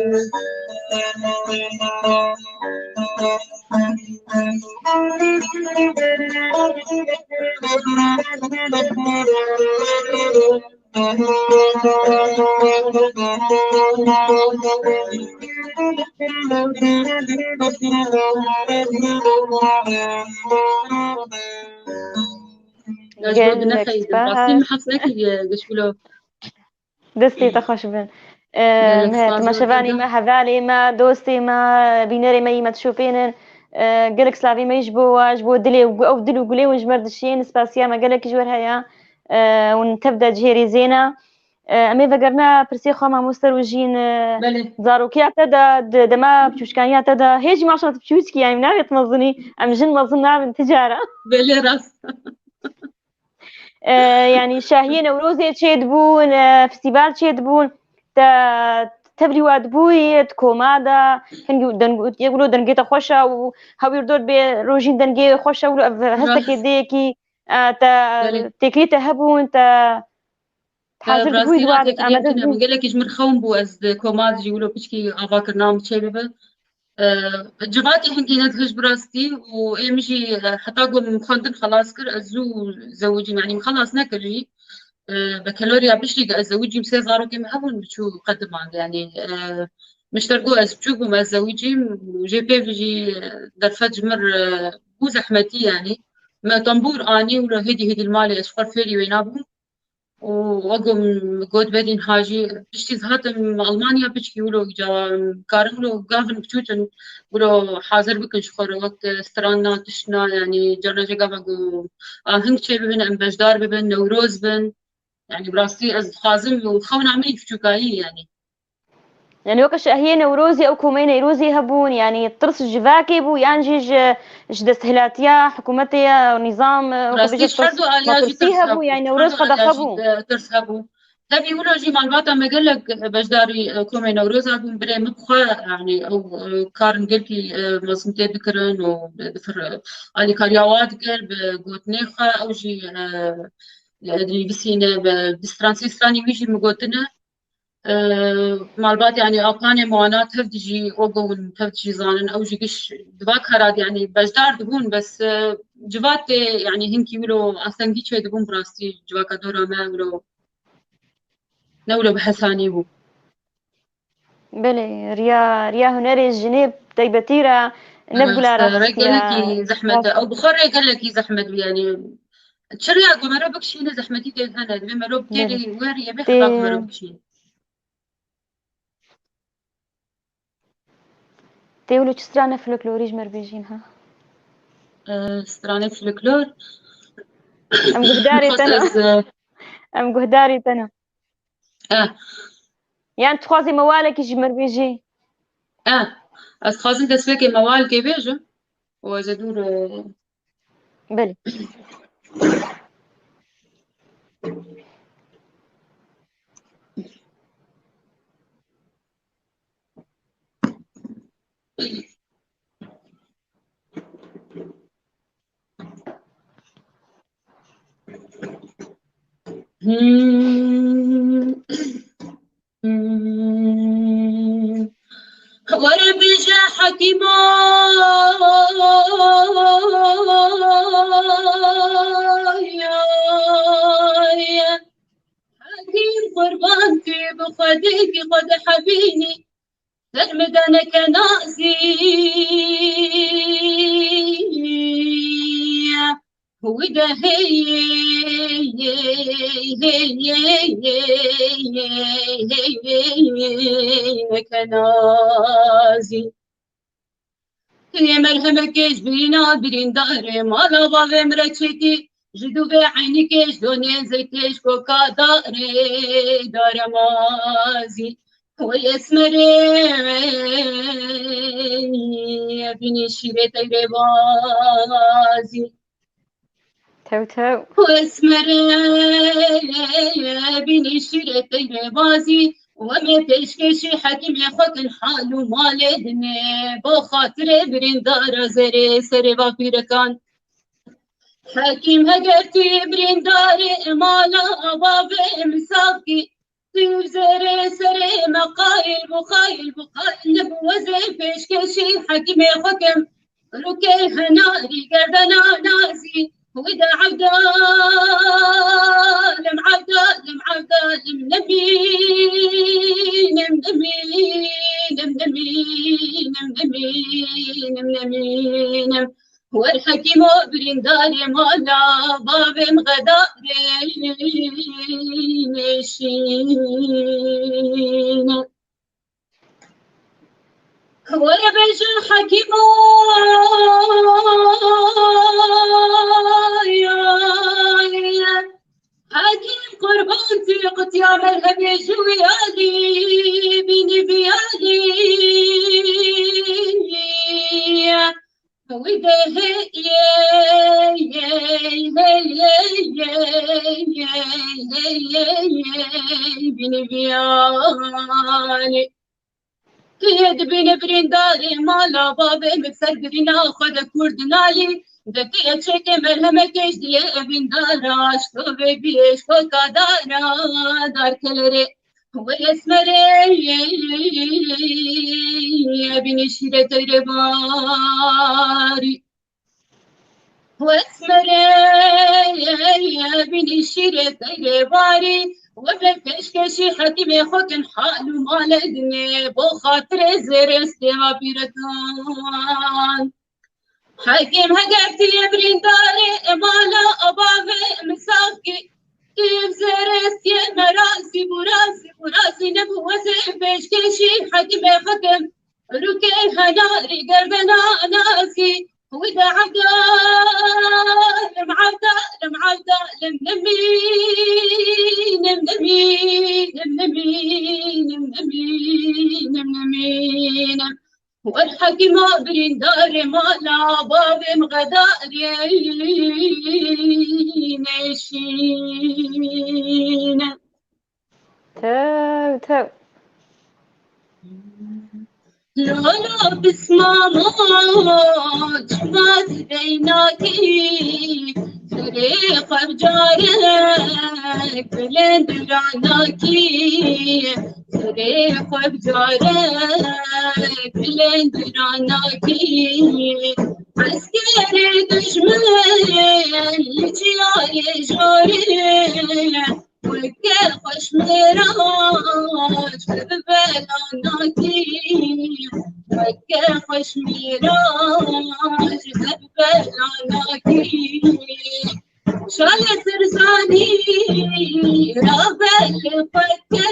Gelek spas. Destê te xweş bin. Gelek spas. Temaşevanê me, hevalê me, dostê me, bînerê me yî me dişopênin. Gelek slavê me yî ji bo we, ji bo dilê û gu-, ew dil û gulê hûn ji me re dişiyên, spasiya me gelekî ji we re heye. Hûn tev de cihêrî zêne. Em ê vegerine pirsê xwe mamoste Rojîn, zarokiya te de, di dema piçûçkaniya te de, hê jî maşallah tu piçûçkî, yanî navê tu mezinî, em jin mezin nabin ti cara. Belê, rast. E, yanî şahiyê Newrozê çêdibûn, e, festîval çêdibûn, te tevlî we dibûyî, di koma de, hingî deng-, yek wilo dengê te xweş e û hewîrdor bê Rojîn dengê xweş e, wilo ev hestekê dê yekî, e, te têkilî te hebûn, te hazir dibûyî di we de, amade dibûyî. Gelekî ji min xewn bû, ez di koma de jî wilo piçkî ava kirina min çê bibe. E, civatê hingî nedihij bi rastî û ê min jî, e, heta ku min xwendin xelas kir, ez zû zewicîm, yanî min xelas nekir jî. E, bekaloriya piştî de ez zewicîm, sê zarokê min hebûn, min çû qediman, yanî, e, min ji te re got ez biçûk bûm, ez zewicîm û jê pê ve jî, e, derfet ji min re bû zehmetî, yanî. Me tembûr anî û lo hêdî hêdî li malê ez ji xwe fêrî wêna bûm. û wek min got berî niha jî piştî ez hatim Almanya piçkî wilo îca karin wilo gavin biçûtin wilo hazir bikin ji xwe re wek strana tiştna, yanî carna jê gava ku aheng çêbibin, em beşdar bibin, Newroz bin. Yanî bi rastî ez dixwazim û xewna min jî biçûkayî yanî. Yanî weke şahiyê Newrozê ew komeyê Newrozê hebûn, yanî tirs ji civakê bû yan jî ji, ji desthilatiya hikûmetê ya nîzam, e, weke bêje tirs, metirsî hebû, yanî Newroz qedexe bû. Tirs hebû. Tevî wilo jî malbata me gelek beşdarî, e, komê Newroza bûn, birê min bi xwe, yanî ew, e, karin gelkî, e, mezin tê dikirin û bi fir-, alîkariya wa dikir, bi gotinê xwe, ew jî, e, e, dinivîsîne, bi, bi stran sê stranî wî jî min gotine. E, malbat, yanî apanê me wana tev dijî, ogo hûn tev dijî zanin, ew jî giş di va kara de, yanî beşdar dibûn, bes, e, civatê, yanî hinkî wilo astengî çê dibûn, bi rastî civaka dora me wilo, ne wilo bi hesanî bû. Belê, riya, riya hunerê jinê taybetî re ne bi gula rast e. Rê gelekî zehmet e. Ew bi xwe rê gelekî zehmet bû, yanî çi riya ku mero bikişîne zehmetî tê hene. Divê mero bi têrê wê riyê bê heta ku mero bikişîne. Tê wilo çi strane folklorî ji me re bêjîn, ha? E, stranê folklor. Em guhdarê te ne. Ez, e, Em guhdarê te ne. E. Yan tu dixwazî mewalekî ji me re bêjî? E. Ez dixwazim destpêkê mewalkê bêjim. Û ez ê dûr, e, Belê. Were bêje hekîma, hekîm qurban kî bi xwedê kî xwe dihebînî. Ser min de neke nazî. Wî de hey, hey, hey, neke nazî. Yê merhemekê ji bîna birîndarê mala bavê min re çêkî. Ji dûvê eynîkê ji donê zeytê ji koka darê daremazî. Wey esmerê bînî şîrê teyrê bazî. Tew tew. Wey esmerê bînî şîrê teyrê bazî. We me pêşkêşî hekîmê xwe kin hal û malê dinê. Bo xatirê birîndara zerê serê va pîrekan. Hekîm heger tu yê birîndarê mala bavê min sax kî, tu yê zerê serê me qayil bû, qayil bû, qayil nebû, ez ê pêşkêşî hekîmê xwe kim. Rûkê henarî gerdena nazî, wî de evdalim, evdalim, evdalim, nemînim, nemînim, nemînim, nemînim, nemînim. Wer hekîmo birîndarê mala bavê min xedarê nêşîne. Were bêje hekîmo, hekîm qurban tî qutiya merhemê ji wî alî bînî vî alî. Wî de hey, hey, hey, hey, hey, hey, hey, hey, hey, bînî vî alî. Tu yê dibîne birîndarê mala bavê min ser birîna xwe de kûr dinalî. De tu yê çêkê merhemekê ji dilê evîndara, ji tovê bîyê, ji kokadara, darkelerê. Wê esmerê, bînî şîrê teyrê barî. Wesmerê bînî şîrê teyrê barî, we be pêşkêşî hekîmê xwe kin hal û malê dinê, bo xatirê zêrê stêva pîrekan. Hekîm heger tu yê birîndarê mala bavê min sax kî, tu yê zêrê stiyê me razî bû, razî bû, razî nebû, we zê pêşkêşî hekîmê xwe kin. Rûkê henarî gerdena nazî, wî de evdalim, evdalim, evdalim, nemînim, nemînim, nemînim, nemînim, nemînim. Wer hekîma birîndarê mala bavê min xedarê nêşîne. Tew, tew. Lolo pismamo, çima tu deynakî, serê xwe bi carek bilind ranakî, serê xwe bi carek bilind ranakî. Eskerê dijmin li çiyayê jorê, weke xweş mêrac bi bela nakî, weke xweş mêrac bi bela nakî. Şalê sirzanî rabe li xwe ke,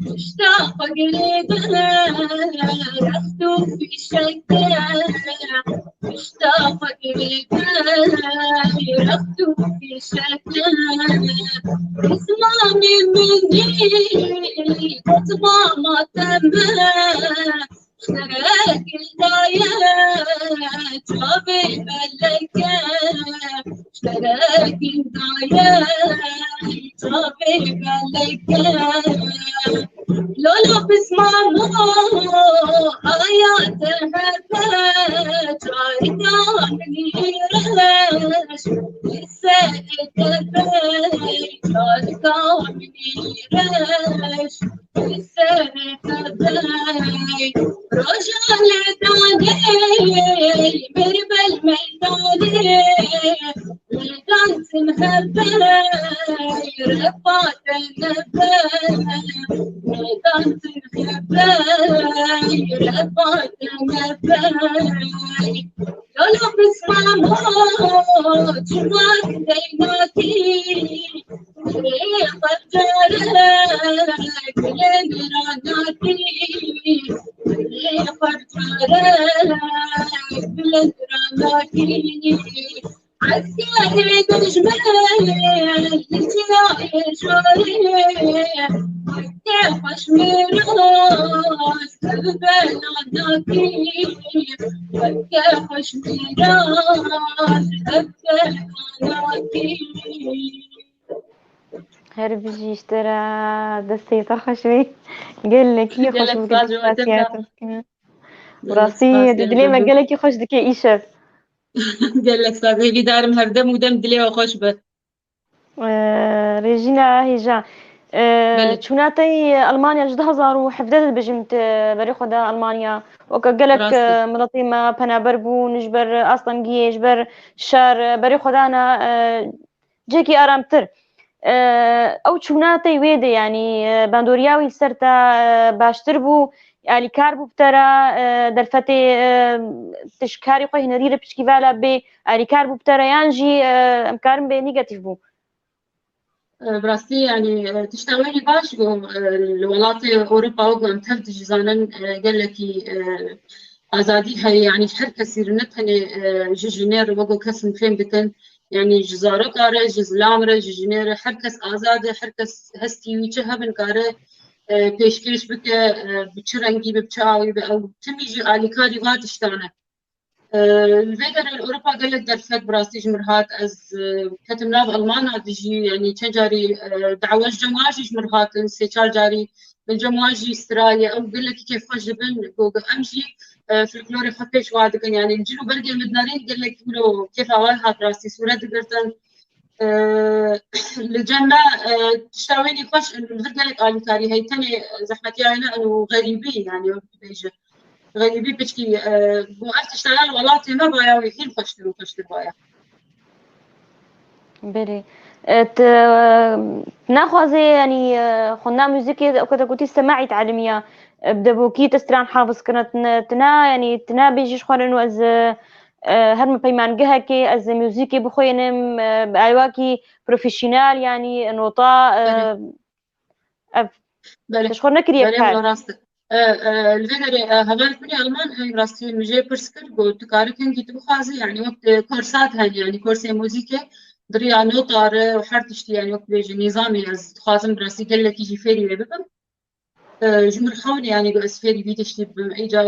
pişta xwe girêde rext û fîşeke. Pişta xwe girêde rext û fîşeke. Pismamê min î pismama te me. Şterekî daye çavê meleke, şterekî daye çavê meleke. Lolo pismamo aya te hebe, çarika minî reş, serê te be, çarika minî reş. Serê te bey, roja lê danê, berbel meydanê, lê dan tim hebey, refa te nebey, lê dan tim hebey, refa te nebey. Lolo pismamo, çima tu deynakî, Dilê xwe bi carek bilind ranakî, dilê xwe bi carek bilind ranakî. Eskerê dijmin li çiyayê jorê, weke xweş mêraj bi bela nakî, weke xweş mêraj bi bela nakî. Her bijî ji te re, destê te xweş be. Gelekî xweş bû, gelekî spasiya te bikim. Bi rastî di dilê me gelekî xweş dike îşev. Gelek saz, hêvîdar im hevdem û dem dilê we xweş be. Ee, Rejîna hêja. E, Belê. Çûna te yê Almanya ji du hezar û hevdeh de dibêjim te berê xwe da Almanya. Weke gelek, Rast e. E, miletê me penaber bûn ji ber astengiyê, ji ber şer, e, berê xwe dana, e, cihekî aramtir. E, ew çûna te wê de, yanî, e, bandoriya wî li ser te, e, baştir bû, alîkar bû bi te re, e, derfetê, e, tu ji karê xwe hunerî re pişkî vala bê, alîkar bû bi te re, yan jî, e, em karin bê negatîf bû? E, bi rastî, yanî, e, tişta wê jî baş bû, e, li welatê Ewropa wek em tev dijî zanin, e, gelekî, e, azadî heye, yanî ji her kesî re, ne tenê, e, ji jinê re, wek kesin fêm dikin, yanî ji zaroka re, ji zilam re, ji jinê re, her kes azad e, her kes hestî wî çi hebin kare, e, pêşkêş bike, e, bi çi rengî be, bi çi awî be, ew timî jî alîkarî va tiştan e. E, li vê derê li Ewropa gelek derfet bi rastî ji min re hat. Ez, e, ketim nav Almana dijî, yanî çend carî, e, dawa ji cem wan jî ji min re hatin, sê çar carî min cem wan jî stiraye. Ew gelekî kêfxweş dibin, ku em jî, e, folklorê xwe pêş wa dikin. Yanî li cil û bergê min dinêrin, gelekî wilo kêfa wan hat rastî sûret digirtin. E, li cem me, e, tişta wê jî xweş, li vir gelek alîkarî heye, tenê zehmetiya wê ne, û xerîbî, yanî wek dibêje. Xerîbî piçkî, e, bo ev tiştana li welatê me baya wê hîn xweştir û xweştir baya. Belê. E, tu, e, naxwazê, yanî, e, xwendina muzîkê, weke te gotî semaî talimiya, e, bi devokî tu stran hafiz kirine, tu ne, tu ne, yanî, tu nabêjî ji xwe re, û ez, e, e, her me peymangehekê, ez muzîkê bixwînim, e, bi awakî profesyonel, yanî, nota, e, Belê. Ev Belê. Te ji xwe nekiriye Belê, kar. Wala rast e. E, e, li vê derê, e, hevalek min ê Alman, e, rastî min jê pirs kir, got, tu kare kengî tu bixwazî, yanî wek, e, korsat hene, yanî korsê muzîkê, di riya nota re û her tiştî, yanî wek dibêje nîzamê, ez dixwazim bi rastî gelekî jî fêrî wê bibim. E, ji min re hewn e, yanî got ez fêrî vî tiştî bibim. Îca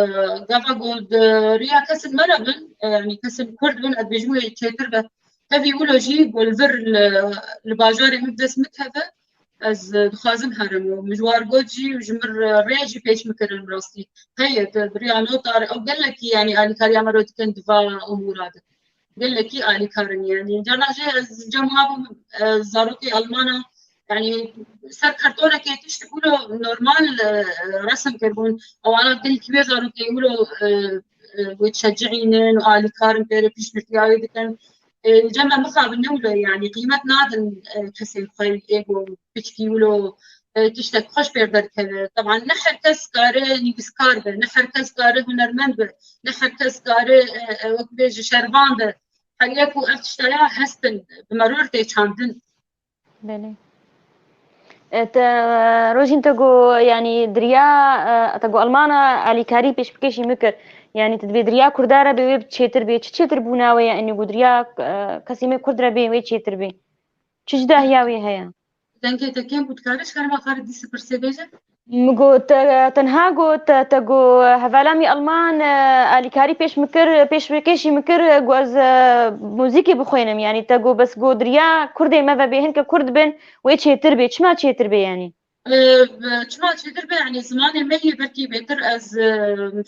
gava got, e, riya kesên me re bin, e, yanî kesên kurd bin, ez dibêjim wê çêtir be. Tevî wilo jî got li vir li, li bajarê min bi dest min keve, ez, e, dixwazim herim û min ji war got jî, ji min re rê jî pêş min kirin rastî. Heye, tu bi riya nota re, ew gelekî, yanî alîkariya me re dikin di va umûra de. Gelekî alîkar in, yanî. Carna jî ez cem wan bûm, e, zarokê Almana, yanî ser kartonekê tiştik wilo normal, e, resim kiribûn. Ewana gelkî wê zarokê wilo, e, e, wê çecihînin û alîkar in pê re piştgirtiya wê dikin. E, li cem me mixabin ne wilo, yanî qîmet nadin, e, kesên xwe ê ku piçkî wilo, e, tiştek xweş pêr derkeve. Teban ne her kes kare nivîskar be, ne her kes kare hunermend be, ne her kes kare, e, e, wek bêje şervan be. Her yek û ev tiştaya hestin, bi meror tê çandin. Belê. E, te, Rojîn, te got, yanî, diriya, e, te got Almana alîkarî pêşkêşî min kir. Yanî, tu dibê diriya Kurda re bê wê çêtir bê. Çi çêtir bûna wê ye, yanî, got diriya, e, kesê me Kurd re bê wê çêtir bê? Çi cudahiya wê heye? Dengê te kêm bû, dikare ji xerma xwe re dîsa pirsê bêje? Min got, te, tenha got, te, te got, hevala min Alman, e, alîkarî pêş min kir, pêşkêşî min kir, got ez, e, muzîkê bixwînim. Yanî te got, bes got diriya Kurdê me ve bê, hinke Kurd bin, wê çêtir bê. Çima çêtir bê yanî? E, çima çêtir bê? Yanî zimanê me yê belkî bêtir ez, e,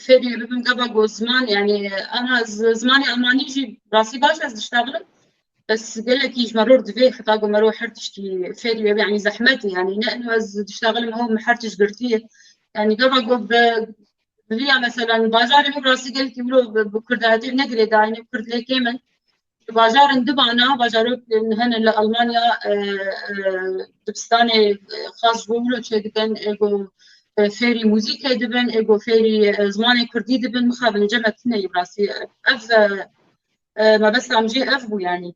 fêrî bibim gava got ziman, yanî, e, ama ez zimanê Almanî jî rastî baş ez diştaxilim. Bes gelekî ji meror divê, heta ku merov her tiştî fêr wê, yanî zehmet e, yanî ne ino ez diştaxilim, ew min her tişt girtiye. Yanî gava ku bi, bi vîya mesela bajarê min rastî gelekî wilo bi, bi kurdayetê ne girêdayî ne, kurd lê kêm in. Bajarin dibana, bajarok hene li Almanya, e, e, dibistanê, e, xas ji bo wilo çêdikin, ê ku, e, fêrî muzîkê dibin, ê ku fêrî, e, zimanê kurdî dibin, mixabin cem me tune yî bi rastî. Ev, e, e, mebesta min jê ev bû, yanî.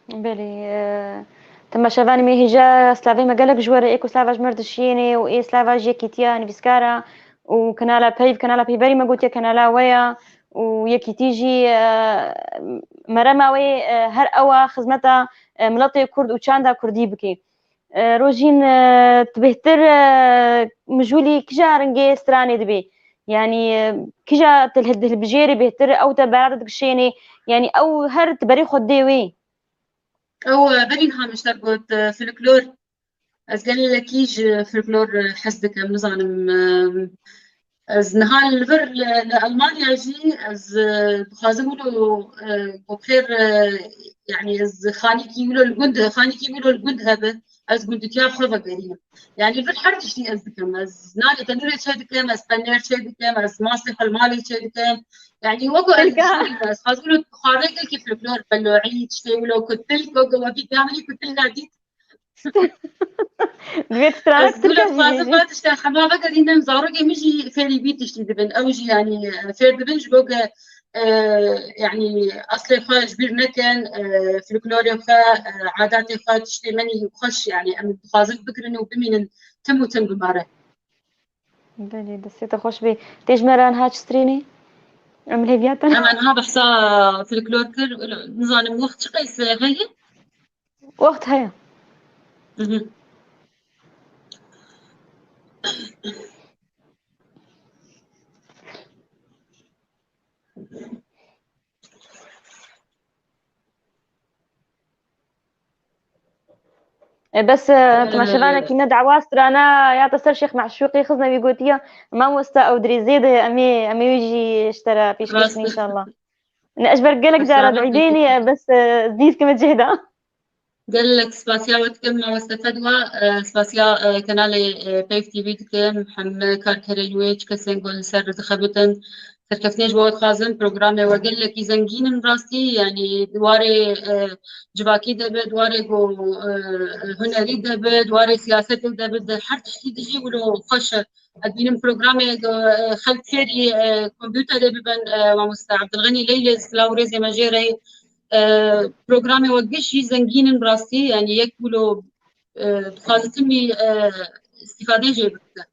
Belê, e, temaşevanê me hêja, slavê me gelek ji we re, ê ku slava ji me re dişiyêne û ê slava ji yekîtiya nivîskara û kanala Peyv, kanala Peyverî me gotiye kanala we ya û yekîtî jî, e, merema wê, e, her ew a xizmeta, e, miletê Kurd û çanda Kurdî bike. E, Rojîn, e, tu bêhtir, e, mijûlî kîja rengê stranê dibê? Yanî, e, kîja tu hilbijêrî bêhtir, ew te berada dikişênê? Yanî, ew her tu berê xwe dê wê? Ew, e, berî niha min ji te got, e, folklor. Ez gelekî ji folklor, e, hez dikim, nizanim, e, Ez niha li vir li, li Almanya jî ez, e, dixwazim wilo, e, ku xêr, e, yanî ez xanîkî wilo li gund, xanîkî wilo li gund hebe. Ez gundîtiya xwe vegerînim. Yanî vir her tiştî ez dikim. Ez nanê tenûrê çêdikim, ez qenêr çêdikim, ez mastê xwe li malê çêdikim. Yanî weko ez Tirka. Jî ez xwazim li xwarinê gelkî folklor, feloî, tiştê wilo ku til, ku ku wekî kamilî ku til nadît. Divê tu strana Ez wilo tirka jî dixwazim bêjî. Van tiştê hema vegerînim, zarokê min jî fêrî vî tiştî dibin. Ew jî yanî fêr dibin ji bo ku e, yanî eslê xwe ji bîr nekin, e, folklorê xwe, e, adatê xwe, tiştê menî xweş, yanî em dixwazin bigirin û bimînin tim û tim bi me re. Belê, destê te xweş bê. Tê ji me re niha çi strînî? Em hêviya te ne. Em niha behsa folklor kir, nizanim wext çi qeys heye? Wext heye. Mhm. E, bes, e, Ee, temaşevanekî ne dawa strana ya te ser Şêx Meşûqî xizne wî gotiye, mamoste ew dirêzê de em ê, em ê wî jî ji te re pêşkêş Rast. Bin inşallah. Ne, ji ber gelek cara Rast. Di îdê nî, e, bes, e, dîv kime cihda. Gelek spasiya we dikim, mamoste Fedwa, e, spasiya, e, kenalê, e, Peyv T V dikim, hemî karkerên wê, çi kesên ku li ser dixebitin, serkeftinê ji bo we dixwazim. Programê we gelekî zengîn in rastî, yanî di warê, e, civakî de be, di warê ku, e, hunerî de be, di warê siyasetê de be, di her tiştî de jî wilo xweş e. Ez dibînim programê, e, xelk fêrî, e, kompûterê bibin, e, mamoste Abdulxenî Leylê, silav û rêzê me jê re ye. E, programê we giş jî zengîn in rastî, yanî yek wilo, e, dixwazim wî, e, îstîfadê jê bikire.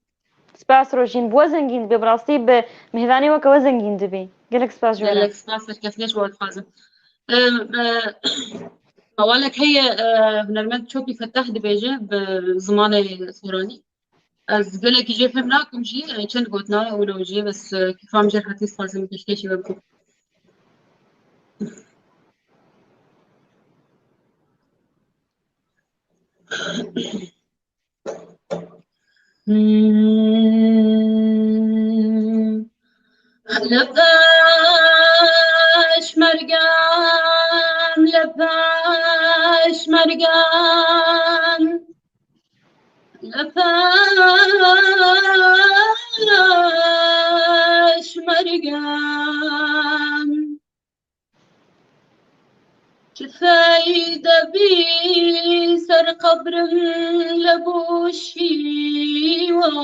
Spas Rojîn, bi we zengîn dibe, bi rastî bi mêvanê weke we zengîn dibî. Gelek spas ji we re. Gelek spas, serkeftinê ji we dixwazim. E, e, mewalek heye, e, hunermend Çopî Fetah dibêje bi zimanê soranî. Ez gelekî jê fêm nakim jî, e, çend gotina wilo jî, bes, e, kêfa min jê hatî, dixwazim pêşkêşî we bikim. Hmm. Li peşmergan, li peşmergan, li peşmergan. Çi feyde bî ser qebrim li bo şîwan.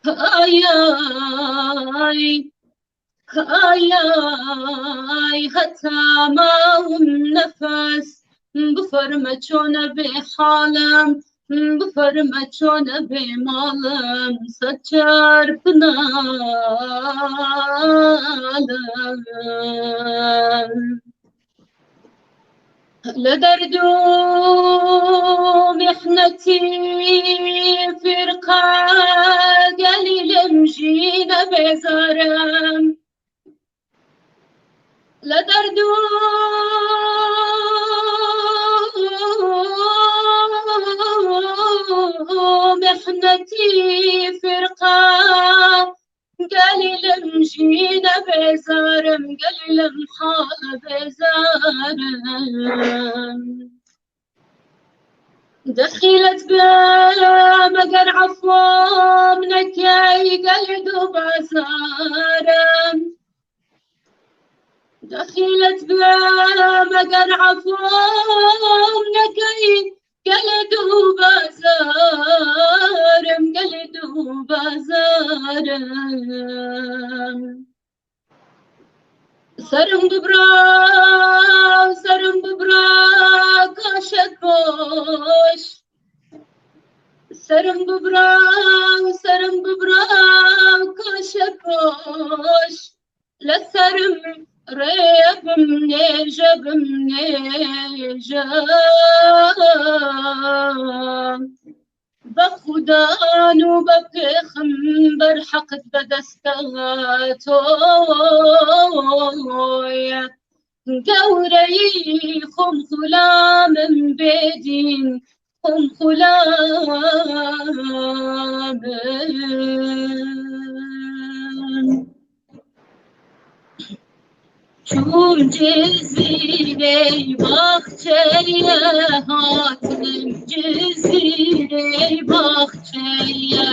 Ay, ay, ay, ay, heta mawim nefes, biferme çone bê halim, biferme çone bê malim, sed çarpinalim. Li derd û mihnetî firqa gelî lim jî nebêzarim. Li derd û mihnetî firqa gelî lim jî nebêzarim, gelî lim hal bêzarim. Dexîlet bim eger efwam nekey, gelî du bazarim. Dexîlet bim eger efwam nekey, gelî du bazarim, gelî du bazarim. Serim bibra, serim bibra, kaşet boş. Serim bibra, serim bibra, kaşet boş. Li serim rê bim nêje, bim nêje. Be Xudan û be pêxember heqt be desta toye. Gewreyî xom xulamim bêdîn, xom xulamim. Çûm Cizîrê baxçeye, hatim Cizîrê baxçeye.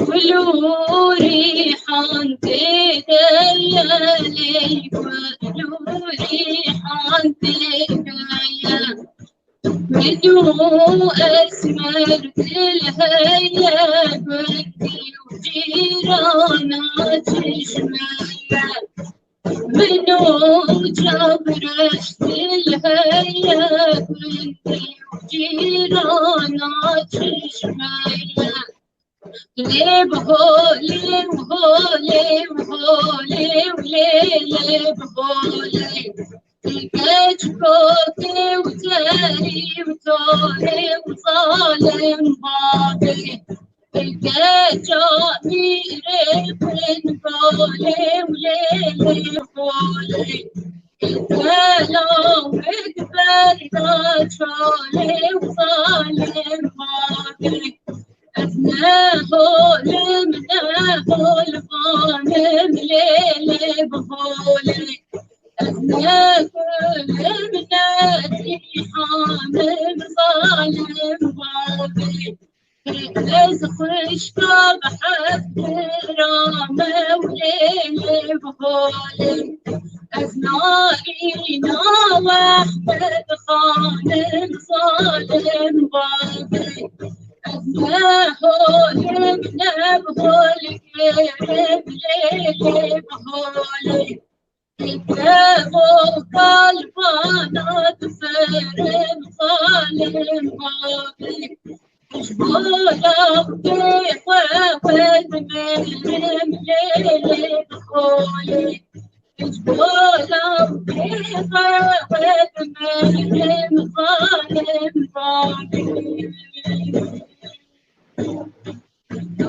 Gul û rîhan tê de ye, lê gul û rîhan tê de ye. Min û esmer dil heye, gundî û cîrana çişme ye. Min û Cabreş dil heye, gundî û cîrana çişme ye. Lê bi holê û holê û holê û lê lê bi holê. Keç kotê û terî û torê û zalim bavê. Keça mîrê xwin golê û lê lê holê. Kelam ekber da çolê û zalim bavê. Ez ne holim, ne holvanim, lê lê bi holê. Ez ne gulim, ne rîhanim, zalim bavê. Ez xwişka bi heft giramim, lê lê bi holê. Ez narîna Wehbet Xanim, zalim bavê. Ez ne holim, ne bi holkêrim, lê lê bi holê. Dev û kalbana diferim, zalim bavê. Ji bo lawkê xwe xwe dimerim, lê lê bi holê. Ji bo lawkê xwe xwe dimerim, zalim bavê.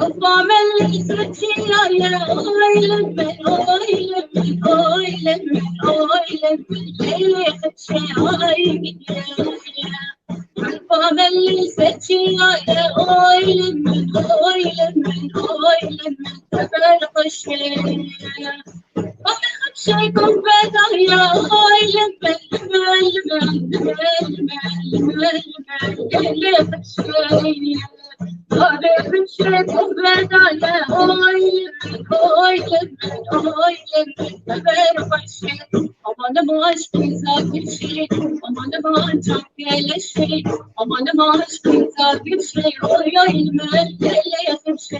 Baba min li ser çiyaye, oy li min, oy li min, oy li min, oy li min, lê xemşe ay gidiye. Baba min li ser çiyaye, oy li min, oy li min, oy li min, teber xweşe. Baba xemşe gurbet aya, oy li min, li min, li min, lê xemşe. Oy li min, oy li min, oy li min, teber xweşe. Aman aman aşkî zakir şî, aman aman çap geleşî, aman aman aşkî zakir şî, oy oy li min, lê lê xemşe.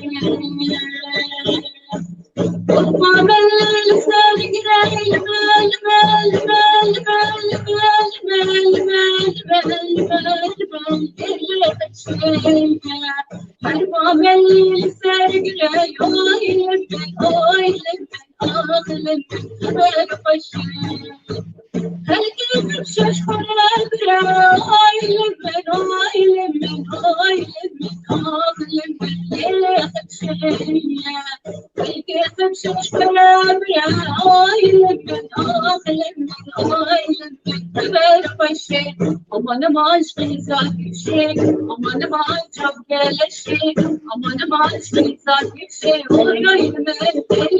Aman aman aşkî zakir şî, aman aman çap geleşî, aman aman aşkî zakir şî, oy oy li min,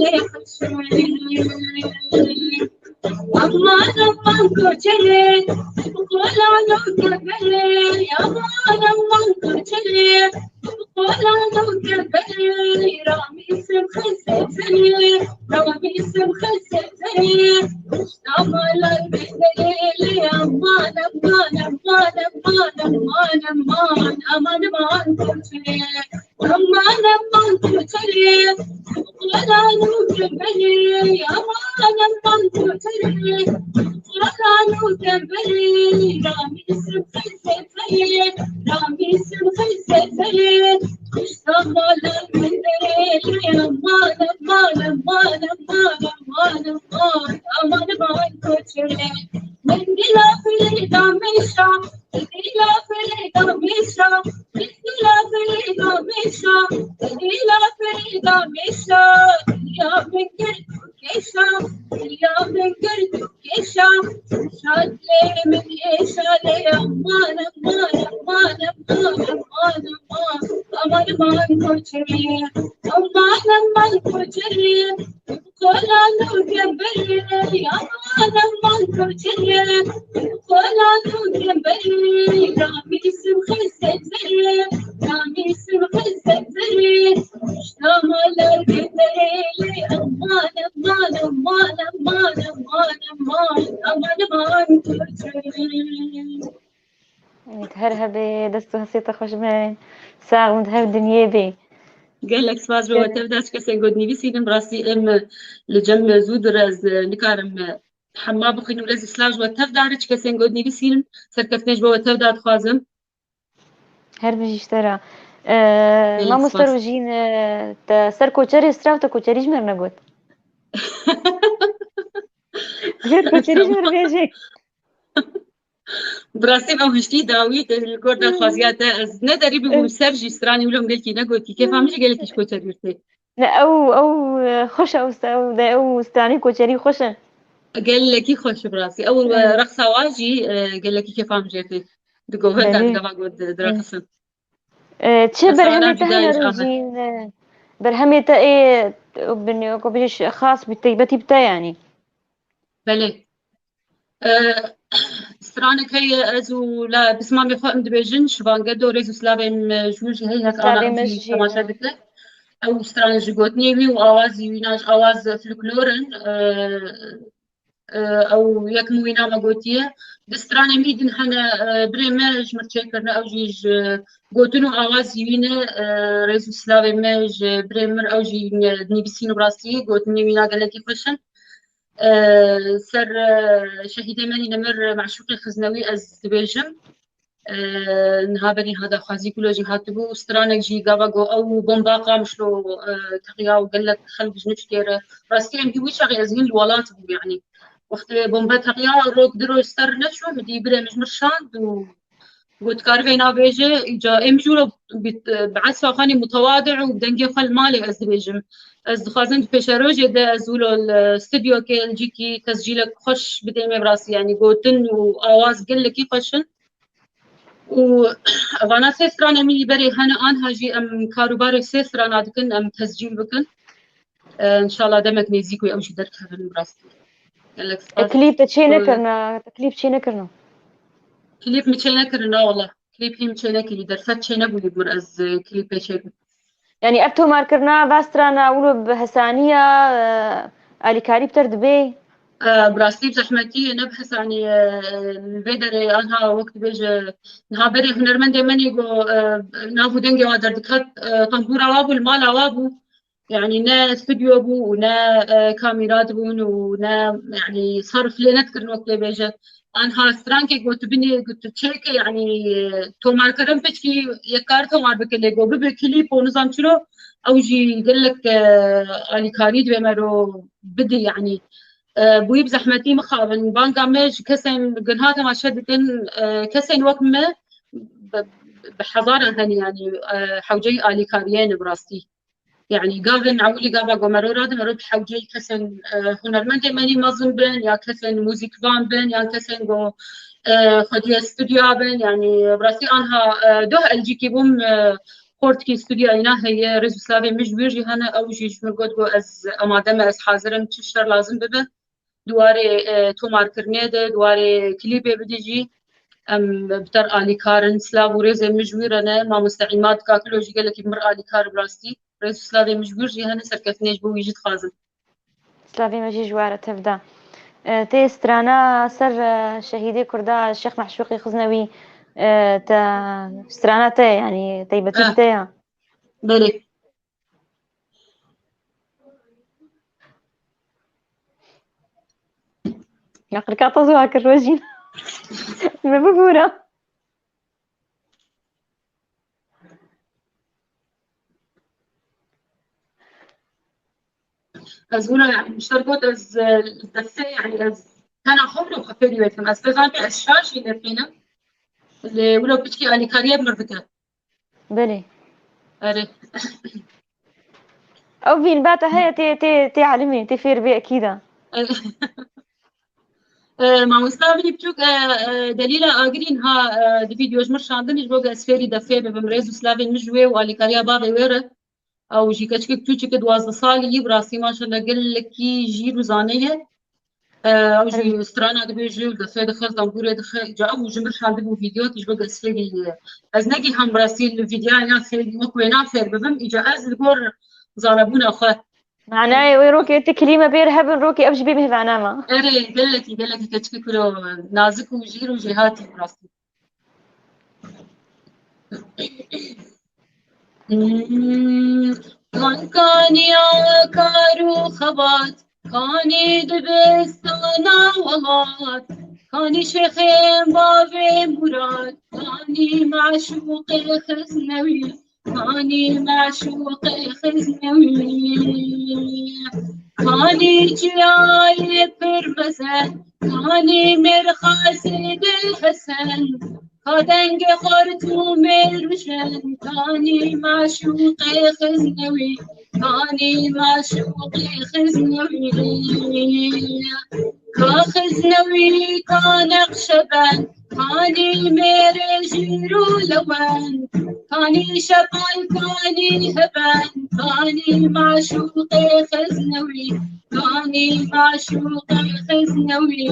lê xemşe. Aman aman koçerê, kolano kebelê, aman aman koçerê, kolano kebelê, ramîsim xesetê, ramîsim xesetê, uşta malay bedelê, aman aman aman aman aman aman aman aman koçerê. Aman aman koçerê, Quran û kebelê, aman aman koçerê, Quran û kebelê, ramîsim xesetê, ramîsim xesetê, kuşta mala min derê, aman aman aman aman aman aman, aman aman koçerê. Min dila xwe lê da mêşa, dila xwe lê da mêşa, Aman aman koçerê, aman aman koçerê. Kolan û kemberê, aman aman koçerê. Kolan û kemberê, ramîsim xesetberê, ramîsim xesetberê. Pişta malar kemberê, aman aman aman aman aman aman aman koçerê. Her hebê, dest û hestê te xweş be. Sax bin, her dinyê bê. Gelek spas ji we tev de, çi kesên ku dinivîsînin, bi rastî em li cem zû dir ez nikarim hema bixwînim, rêz û silav ji we tev de, çi kesên ku dinivîsînin, serkeftinê ji bo we tev de dixwazim. Her bijî ji te re. Ee, Gelek mamoste spas. Rojîn, e, te ser koçerê strav, te koçerî ji me re negot. Ser koçerî ji me re bêjê. Bi rastî ew hiştî dawî te li gor daxwaziya te, ez ne derî bûbûm ser jî stranî wilo min gelkî negotî. Kêfa min jî gelekî ji koçerî tê. Ne, ew, ew, e, xweş e, ew, ew, de, ew stranî koçerî xweş e. Gelekî xweş e bi rastî. Ew, e, Evet. Reqsa wa jî, e, gelekî kêfa min jê tê. Di goveta Belê. Di gava got di-, Evet. Direqisin. E, çi Mesela berhemê te cudayî hene ji Rojîn, e, berhemê te ê, e, binê, ku bijî xas bi teybetî bi te yanî? Belê. E, stranek heye ez û la pismamê xwe em dibêjin, Şivangedo, rêz û silavên me ji wir jî heye, heta Silavê ana me em jî jî temaşe heye. Dike. Ew stran ji gotinê wî û awazî wî, na ji awaz folklor in. E, e, ew yekim wîna me gotiye. Di stranên wî din hene, e, birê me ji mir çêkirine, ew jî ji gotin û awazî wî ne, e, rêz û silavê me ji birê mir, ew jî, e, nivîsîn û rastî gotinê wîna gelekî xweş in. E, ser, e, şehîdê me nî nemir Meşûqê Xiznewî ez dibêjim. E, niha berî ha daxwazî ku lo jî hatibû û stranek jî gava ku ew bomba Qamişlo, e, teqiya û gelek xelk ji nişkê re. Rastî em hî wî çaxê ez hîn li welat bûm, yanî. Wextê bombe teqiya rok du roj ser neçû, min dî birê min ji mir şand û got, dikare vê nabêje, îca ê min jû re bi, bi esfa xwe nî mutewadi û bi dengê xwe li malê ez dibêjim. Ez dixwazim di pêşerojê de ez wilo li stûdyokê li cîkî tescîlek xweş bidême bi rastî, yanî gotin û awaz gelekî xweş in. Û vana sê stranê min berê hene, anha jî em karûbarê sê strana dikin, em tescîl bikin. E, înşallah demek nêzîk wê ew jî derkevin bi rastî. Gelek E, spas. Klîp te çê Ku nekirina, te klîp çê nekirina? Klîp min çê nekirina, wala. Klîp hî min çê nekirî, derfet çê nebûyî bi mir ez, e, klîpê çê bikim. Yanî ev tomarkirina va strana wilo bi hesanî ya, e, alîkarî bi te re dibe? E, bi rastî bi zehmetî ye, ne bi hesanî ye. Li vê derê anha wek dibêje, niha berê hunermendê me nî got, e, nav û dengê wa derdiket, e, tembûra wa bû, li mala wa bû. Yanî ne stûdyo bû û ne, e, kamîra dibûn û ne, yanî sarf lê nedikirin wek lê bêje. Anha strankê got tu binê, got tu çêke, yanî, e, tomarkirin piçkî yek kar tomar bike lê got bibe klîp û nizam çilo, ew jî gelek, e, alîkarî divê me ro bide, yanî. E, bûyî bi zehmetî mixabin. Banga me ji kesên ginha temaşe dikin, e, kesên wek me bi, bi hezaran hene, yanî, e, hewceyî alîkariyê ne bi rastî. Yanî gavên ewilî gava ku mero radin, mero bi hewceyî kesên, e, hunermendê me nî mezin bin, ya kesên muzîkvan bin, yan kesên ku, e, xwediyê stûdya bin. Yanî bi rastî anha, e, doh elcîkî bûm, e, xortikî stûdya îna heye, rêz û silavê min ji wir jî hene, ew jî ji min got ku ez amade me, ez hazir im, çi şer lazim bibe. Di warê, e, tomarkirinê de, di warê klîpê bidî jî em bi te re alîkar in. Silav û rêzên min ji wî re ne. Mamoste Îmad Kakilo jî gelekî bi mir alîkar bi rastî. Rêz û silavên min ji wir jî hene, serkeftinê ji bo wî jî dixwazim. Silavê me jî ji we re tev de. E, tê strana ser, e, şehîdê Kurda Şêx Meşûqî Xiznewî, e, te strana te ye, yanî teybetî Eh. Te ye. Belê. Naqilka te ziwa kir Rojîn. Me bibûra. Ez wina, yanî, ji te re got ez, e, destê, yanî, ez tena xwe bû xwe fêrî wê dikim. Ez pê zanî ez şaş jî lê fînim. Lê wilo piçkî alîkariyê bi mir dike. Belê. Erê. Ew vîn bata heye tê, tê, tê elimê, tê fêr bê ekîda. E, mamosta Bilî Biçûk, e, e, Delîla Agirî niha, e, di vîdeo ji min şandin, ji bo ez fêrî defê bibim, rêz û silavên min ji wê û alîkariya bavê wê re. Ew jî keçikek tûçikê duwazdeh salî yî, bi rastî maşallah gelekî jîr û zane ye. E, ew jî strana dibêje û li destê dixe, li dembûrê dixe. Îca ew ji min re xwendibû vîdeo, tu ji ber ez fêrî, ez negiham bi rastî li vîdeoya yan fêrî wek wêna fêr bibim. Îca ez li gor zanebûna xwe. Manayê wê rokê ti kilîme bêr hebin, rokê ev jî bê mêvana me. Erê, gelekî, gelekî keçikê kuro nazik û jîr û jêhatî bi rastî. Hmm, kan kaniya kar û xebat, kanî dibistana welat, kanî şêxên bavê Murad, kanî meşûqê Xiznewî, kanî meşûqê Xiznewî, kanî çiyayê pir mezin, kanî mêrxasê Dil Hesen, ka dengê Xortumê rujen, kanî meşûqê Xiznewî, kanî meşûqê Xiznewî. Ka Xiznewî, ka Neqşebend, kanî mêrê jîr û lewend, kanî şepan, kanî hebend, kanî meşûqê Xiznewî, kanî meşûqê Xiznewî.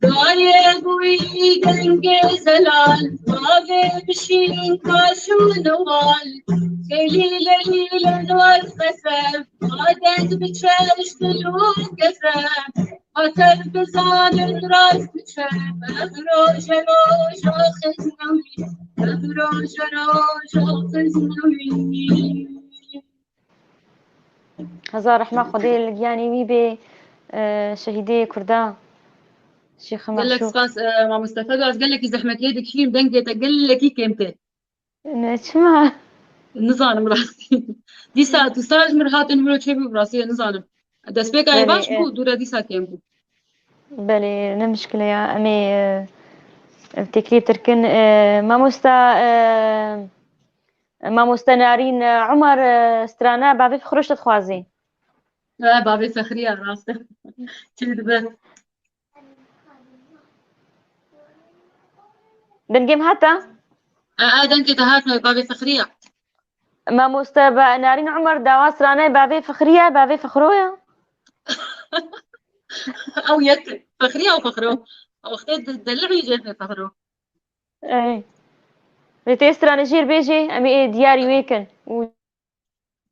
Gayê bûyî dengê zelal, bavê bişîn kaş û newal, kelî lelî lenwaz xeseb, Adeng bi çeşt û gezeb, xatir bizanin rast diçe, ev roje roja Xiznewî, ev roje roja Xiznewî. Hezar rehma Xwedê li giyanê wî bê, e, şehîdê Kurda, Şêxê Gelek Meşûq. Spas, e, mamoste Fedwa, ez gelekî zehmetiyê dikişînim, dengê te gelekî kêm tê. Ne, çima? Nizanim rastî. Dîsa, dîsa ji min re hatin, min re çêbû rastî, nizanim. Destpêka ê Belê, baş e, bû, dûre dîsa kêm bû. Belê, ne mişkile ya. Em ê, e, têkilî tirkin. E, mamosta, e, mamoste Narîn, e, Umar, e, strana bavê Fixroş dixwazî. E, bavê Fexriya, rast e. Çi dibe? Dengê min hata? A, a, dengê te hat, bavê Fexriya. Mamoste ba-, Narîn Umar dawa stranê bavê Fexriya, bavê Fexroya? Ew yek, Fexriya û Fexro. Ew wextê di-, delihî jê Fexro. Ey. Lê tê stranê jêr bêjê, em ê diyarî wê kin. Û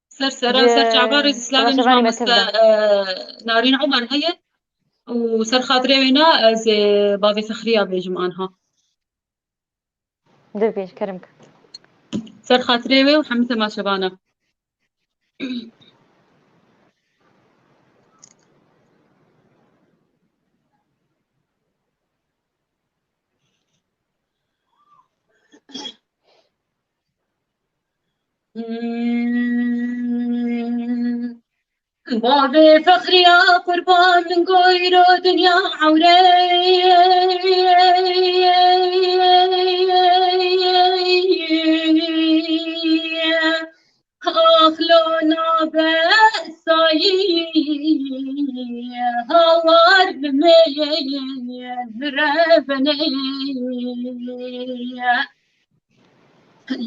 Ser seran, ser çava, rêz û silavên ji mamoste, e, Narîn Umar heye û ser xatirê wê na ez ê bavê Fexriya bêjim anha. Dibêj, kerem ke. Ser xatirê wê û hemî temaşevana. Hmm. Bavê Fexriya qurban min goyro dinya ewre. Axlo nabe sayî hawar me mirevene.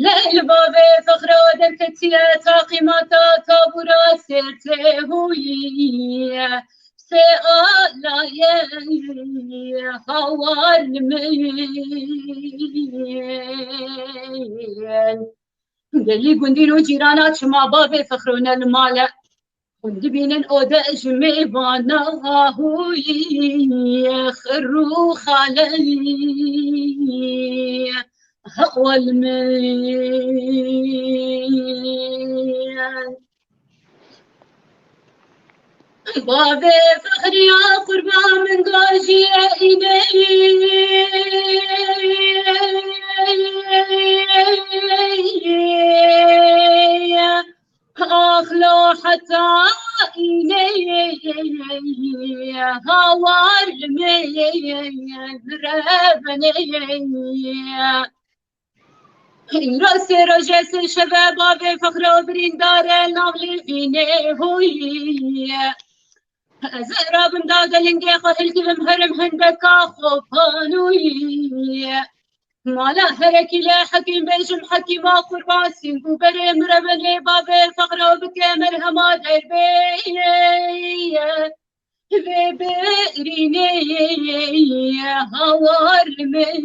Leyl bavê Fexro derketiye taqîmata tabûra sêrtê huyî. Sê alaye hawar min. Gelî gundîn û cîrana çima bavê Fexro ne li mal e. Hûn dibînin ode ji mêvana huyî xir û xaleyî heqwel min. Bavê Fexriya qurban min gajiyê îneyî. Axlo heta îneyê hawar li me reveneyê. Îro sê roje sê şeve bavê Fexro birîndare nav lêvînê huyî. Ez rabim da gelingê xwe hilkivim herim hindeka xwe panûyî. Mala herekî le hekîm bêjim hekîma qurban sîng û berê mirevenê bavê fexra bike merhema derbê. Vê birînê hawar min.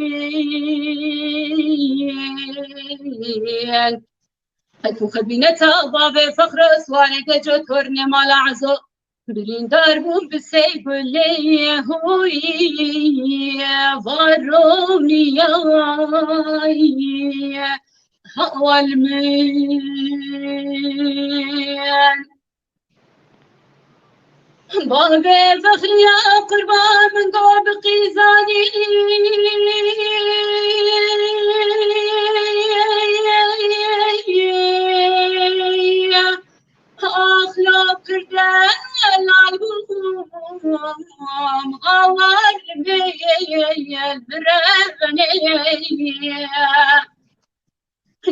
Hek û xebîneta bavê fexra suwarê geco tornê mala ezo. Birîndar bûm bi sey gulê huyî varoniyayî hawal min. Bavê Fexriya qurban min go bi qîzanî. Axlo kirde lal bûm, awar bê birevnê.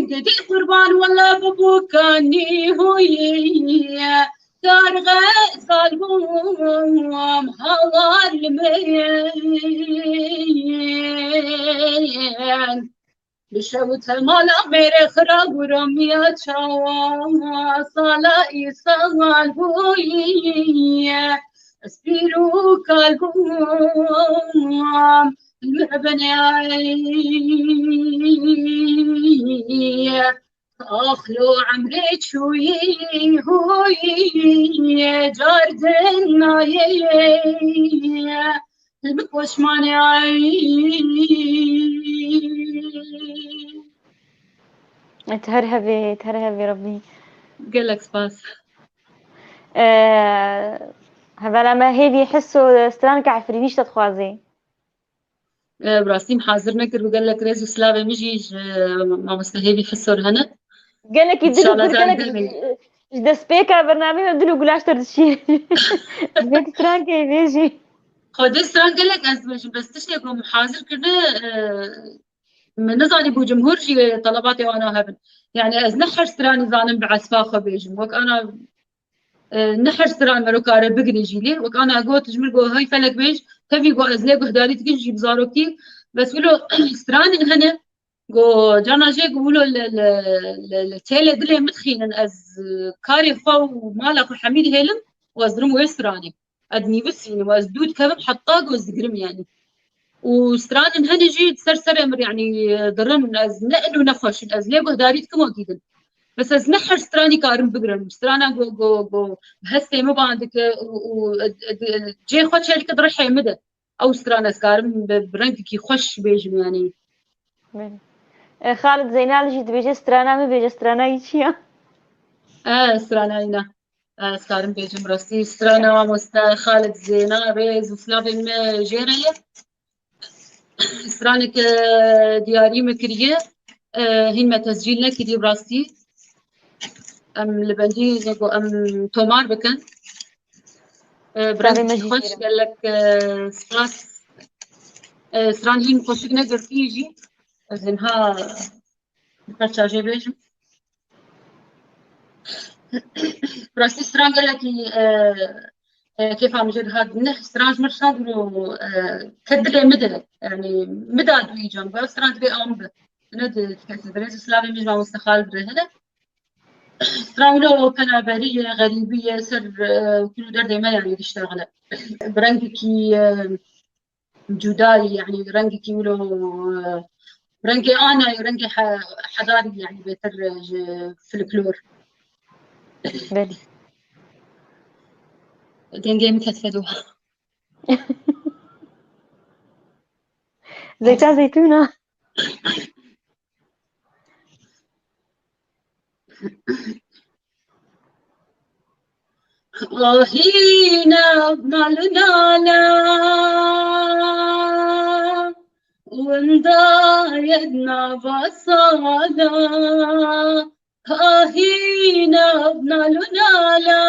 Gidî qurban wele bibû kanî huyî, dar xezal bûm, hawar min. Bi şew temala mêrê xira guramiya çawa sala îsal bûye. Ez pîr û kal bûm, li min bine ay. Axlo emrê çûyî huyî, car din nayê. Li min poşmanê ay. Te her hevê, te her hevê Rabbî. Gelek spas. Ee, Hevala me hêvî his û stranka Efrînî ji te dixwazê. Ee, bi rastî min hazir nekir, bi gelek rêz û silavê min jî ji mamoste hêvî his û hene. Gelekî dil û İnşallah gul, gelek zargirmê. Ji destpêka bernameyê me dil û gulaş te dişî. Ji vê strankê vê jî. Xwedê stran gelek ez dibêjim, bes tiştê ku min hazir kirine, e, min nizanî bû cumhur jî telebatê wana hebin. Yani ez ne her stranî zanim bi esfa xwe bêjim. Wek ana, e, ne her stran mero kare bigirê jî lê. Wek ana got ji min got hey felek bêj, tevî got ez lê guhdarî dikin jî bi zarokî. Bes wilo stranên hene, Go, cana jê go wilo li, li, li, li têlê dilê min dixînin, ez, e, karê xwe û mala xwe hemî dihêlim û ez dirim wê stranê. Ez nivîsînim û ez dû dikevim heta go ez digirim yani. Û stranên hene jî ser serê min yani, e, dirin, ez ne ino ne xweş in, ez lê guhdarî dikim wekî din. Bes ez ne her stranî karim bigirim. Strana go, go, go, hestê min ban dike û, û, e, e, cê xwe çêdike di rihê min de. Ew stran ez karim bi, bi rengekî xweş bêjim, yanî. Belê. E, Xalid Zeynal jî dibêje, strana min bêje, strana wî çi ya? E, strana wî ne. E, ez karim bêjim rastî. Strana mamoste Xalid Zeynal rêz û silavên me jê re ye. Straneke diyarî me kiriye. E, hîn me tescîl nekiriye bi rastî. Em li bendî ne ku em tomar bikin. E, bi rengekî xweş, gelek, e, spas. E, stran hîn xweşik negirtî jî. Ez ê niha bi qerça jê bêjim. Rastî stran gelekî, e, e, kêfa min jê dihat. Neh stran ji min stran dûr û, e, ket dilê min de. Yani, min da dû îcan. Ev stran divê am bi. Ne di, di kes, di rêz û silavê min ji mamoste Xalid re hene. Stran wilo penaberî ye, xerîbî ye, ser, e, kul û derdê me yani diştexile. Bi rengekî, e, cudayî, yani rengekî wilo, e, rengê anayê, rengê he-, hedarî yani bêtir, e, ji folklor. Belê. Dengê min ket fedo. Zeyta zeytûna. Ahî nav nal û nala, winda ye di nava sala. Ahî nav nal û nala,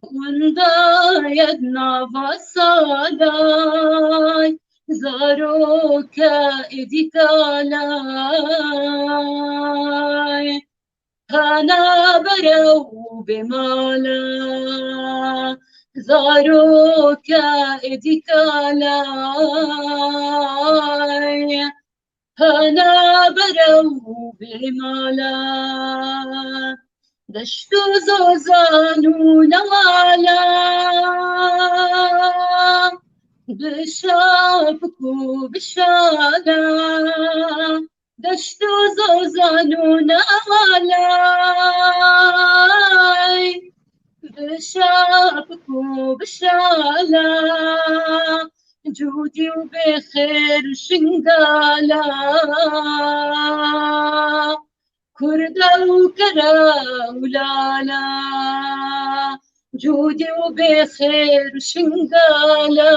winda ye di nava salay, zaroke êdî kalay. Kana berew bê mala, Zaroka êdî kala, hana berew bê mala, deşt û zozan û newala, bi şapik û bi şala, deşt û zozan û newalay, bi şapik û bi şala, cûdî û bêxêr û şingala, kurda û kera û lala, cûdî û bêxêr û şingala,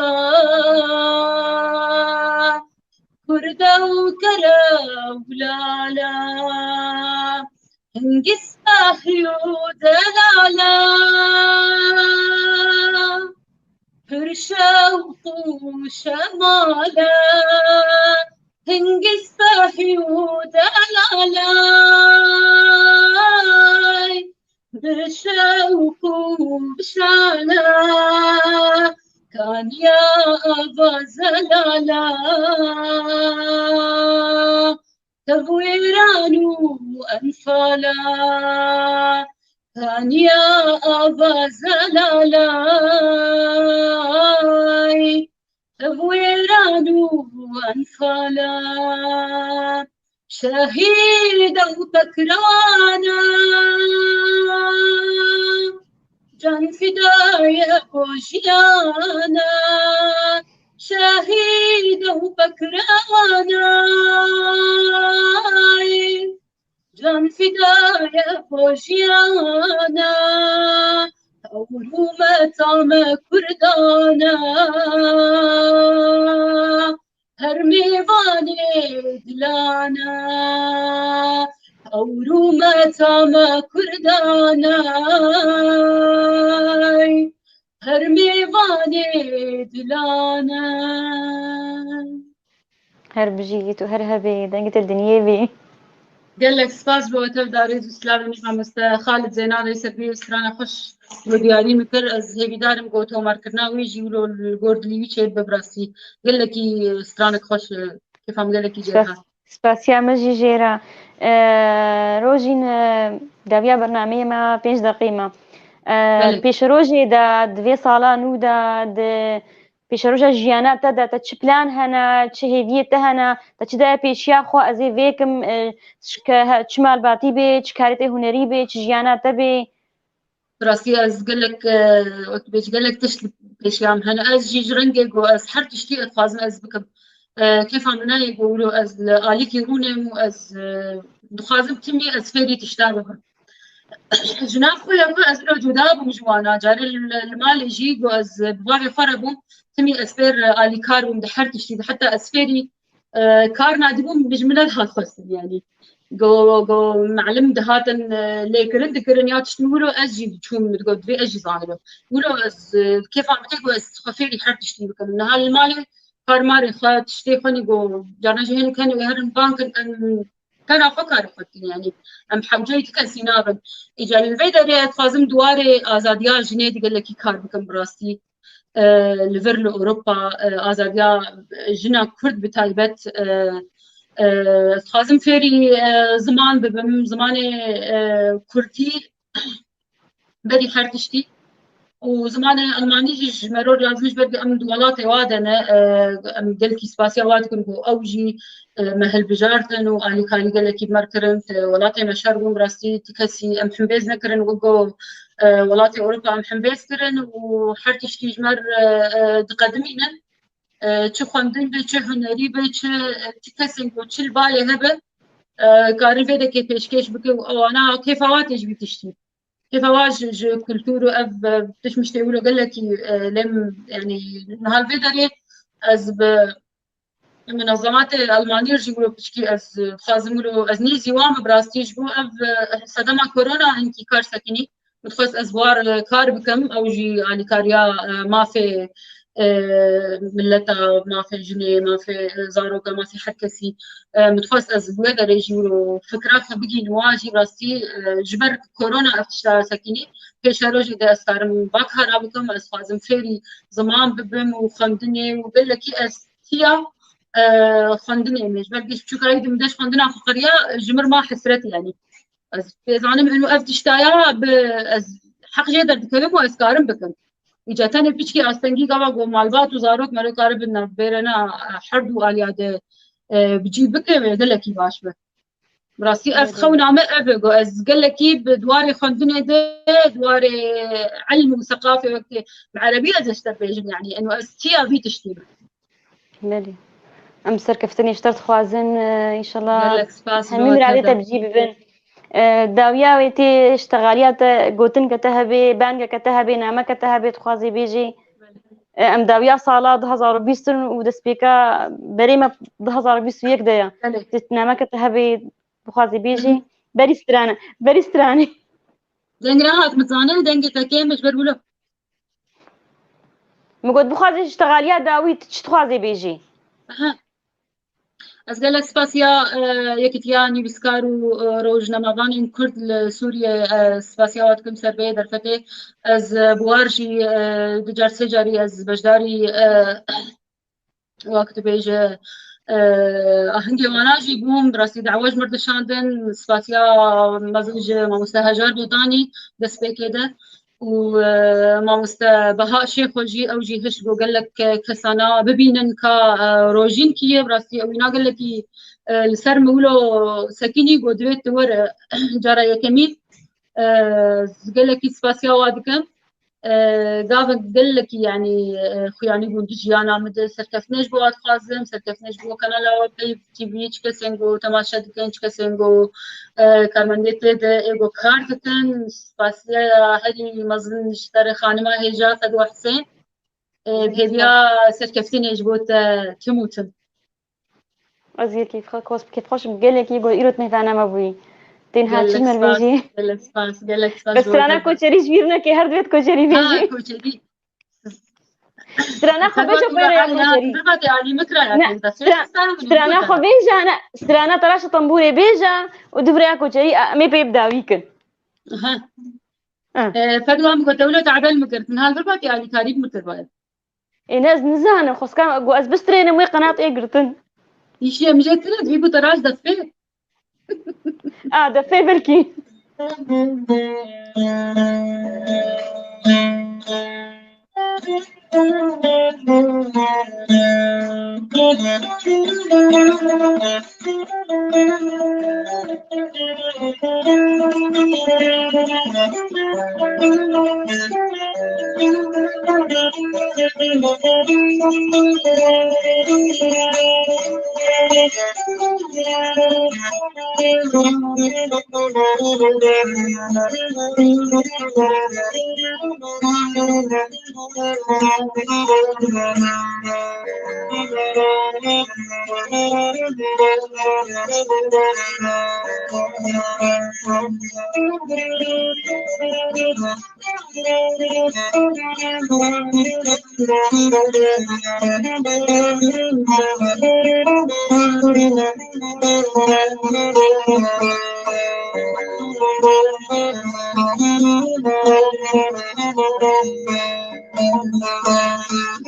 kurda û kera û lala, hingî spahî û delala, pir şewq û şemala, hingî spahî û delala, bi şewq û bi şala, kaniya ava zelala, tevwêran û enfala, kaniya ava zelalay, tevwêran û enfala, şehîd ew pekrewana, can fidaye bo jiyana, şehîd ew pekrewana, can fidaye bo jiyana, ew rûmeta me kurdana, her mêvanê dilana, ew rûmeta me kurdana, her mêvanê dilana. Her bijî tu, her hebê, dengê te li dinyê bî. Gelek spas bo te, da rêz û silavê min mamoste Xalid Zeynal, rêser bî strana xweş bo diyarî min kir. Ez hêvîdar im ku tomarkirina wî jî wilo li gor dilî wî çêbibe bi rastî. Gelekî stranek xweş, kêfa min gelekî jê dihat. Spasiya min jî jê re. E, Rojîn, e, dawiya bernameyê me pênc deqî me. E, Belê. Pêşerojê de, di vê sala nû de, di pêşeroja jiyana te de, te çi plan hene, çi hêviyê te hene, te çi daye pêşiya xwe, ez ê vêkim, e, çi ke-, he-, çi malbatî bê, çi karê te hunerî bê, çi jiyana te bê? Bi rastî ez gelek, e, wek bêjî gelek tişt li pêşiya min hene. Ez jî ji rengê ku ez her tiştî ez dixwazim ez bikim. E, kêfa min nayê ku wilo ez li alîkî rûnêm û ez, e, dixwazim timî ez fêrî tişta bibim. Ji nav xwe ya ku ez wilo cuda bûm ji wana. Carê li, li malê jî ku ez bi bavê xwe re bûm, timî ez fêr alîkar bûm di her tiştî de. Heta ez fêrî e, kar nadibûm, bi ji min re dihat xwestin, yanî. Go, go, melim dihatin, e, lêkirin dikirin ya tişt min wilo ez jî diçûm, min digot, divê ez jî zanibim. Wilo ez, e, kêfa min tê ku ez xwe fêrî her tiştî bikim. Niha li malê kar marê xwe, tiştê xwe nî go, carna jî hênik hene wê herin bankin, em tena xwe karê xwe dikin, yanî. Em hewceyî ti kesî nabin. Îca li vê derê ez dixwazim di warê azadiya jinê de gelekî kar bikim bi rastî. E, li vir li Ewropa, e, azadiya jina Kurd bi taybet, e, e, ez dixwazim fêrî, e, ziman bibim, zimanê, e, Kurdî berî her tiştî. Û zimanê Almanî jî ji me re lazim e, ji ber ku em di welatê wa de ne, e, em gelkî spasiya wa dikin ku ew jî, e, me hilbijartin û alîkarî gelekî bi me re kirin. Di welatê me şer bûn, bi rastî ti kesî em himbêz nekirin, wek ku, e, welatê Ewropa em himbêz kirin û her tiştî ji me re, e, e, diqedimînin. E, çi xwendin be, çi hunerî be, çi, e, ti kesên ku çi li balê hebe, e, karin vê dekê pêşkêş bike û ewana kêfa wa tê ji vî tiştî. Kêfa wa ji, ji kultur û ev, e, tişt miştê wilo gelekî, e, lêm, yanî niha li vê derê ez bi munazematê Almanî jî wilo piçkî ez, e, dixwazim wilo ez nêzî wan me bi rastî ji bo ev, e, sedema korona hinkî kar sekinî. Min dixwest ez bi war, e, kar bikim, ew jî alîkariya, e, mafê, e, mileta, mafê jinê, mafê zaroka, mafê her kesî. E, min dixwest ez li wê derê jî wilo fikra xwe bigihînim wan jî rastî, e, ji ber korona ev tişta sekînî, pêşerojê de ez karim vakara bikim, ez xwazim fêrî ziman bibim û xwendinê û gelekî ez tiya, e, xwendinê me. Ji ber ku çûka êdî min deş xwendina xwe qiriya, ji mir ma hesret yanî. Ez pê zanim û ev tiştaya bi ez heq jê derdikevim û ez karim bikim. Îca tenê piçkî astengî gava ku malbat û zarok mero karibin bêrena her du aliya de, e, bi cî bike wê gelekî baş be. Bi rastî ev xewna me ev e ku ez gelekî bi diwarê xwendinê de, diwarê ilm û seqafê wekî bi erebî ez ji te bêjim, yanî eno ez tiya vî tiştî me. Belê. Em serkeftinê ji te dixwazin, e, înşallah Gelek spas hemî bo miradê te te de. Bi cî bibin. E, dawiya wê tê, ştexaliya te, gotinke te hebe, bangeke te hebe, nameke te hebe, dixwazê bêjî. E, em dawiya sala du hazar û bîst in û destpêka berê me du hazar û bîst û yek de ye. Belê. Tê nameke te hebe, dixwazê bêjî. Hı hı. Berî strane, berî stranê. Deng nehat, min zanî dengê te kêm e ji ber wilo. Min got, bixwazî ji ştexaliya dawî tu çi dixwazî bêjî? Aha. Ez gelek spasiya, e, Yekîtiya Nivîskar û, e, Rojnamevanên Kurd li Sûriyê, e, spasiya wan dikim ser vê derfetê. Ez, e, bi war jî, e, du car sê carî ez beşdarî, e, wek dibêje, e, ahengê wana jî bûm, bi rastî dawa ji mir dişandin, spasiya mezin ji mamoste Hejar Botanî destpêkê de û, e, mamoste Beha Şêxo jî, ew jî hişt ku gelek kesana bibînin ka, e, rojîn kî ye, bi rastî ew îna gelekî, e, li ser min wilo sekînî ku divê tu were cara yekemîn, e, gelekî spasiya wa dikim. E, gavek gelekî, yanî, e, xuyanî bûn di jiyana min de. Serkeftinê ji bo we dixwazim, serkeftinê ji bo kanala we, Peyv T V, çi kesên ku temaşe dikin, çi kesên ku, e, karmendê tê de ê ku kar dikin. Spasiya herî mezin ji te re xanima hêja Fedwa Husên. E, bi hêviya serkeftinê ji bo te tim û tim. Ez yê kêfxe-, kos-, kêfxweş im gelekî ku îro tu mêvana me bûyî. Tênha çi Gelek me spas, bêjî? Gelek spas, gelek spas. Bes ji we strana re. Koçerî ji bîr neke, her divê tu koçerî Ha, bêjî. Koçerî. Strana xwe Fedwa bêje tu xwe re ya Alî, koçerî. Fedwa te Alî Mikra ya Ne, kêfxe. stra-, Strana xwe bêje, ne, strana Teraşa Tembûrê bêje û du vire ya koçerî, em ê pê bi dawî kin. Ha. Eh. Eh, Fedwa min got, dewlet adel min girtin. Hal Fedwa te alîkarî min kir baye. Ê, ne, ez nizanim, xwestka got ez bistrênim wê qenat ê girtin. Îşê em jê tune dibî ku te rast destpê. A, destpê belkî.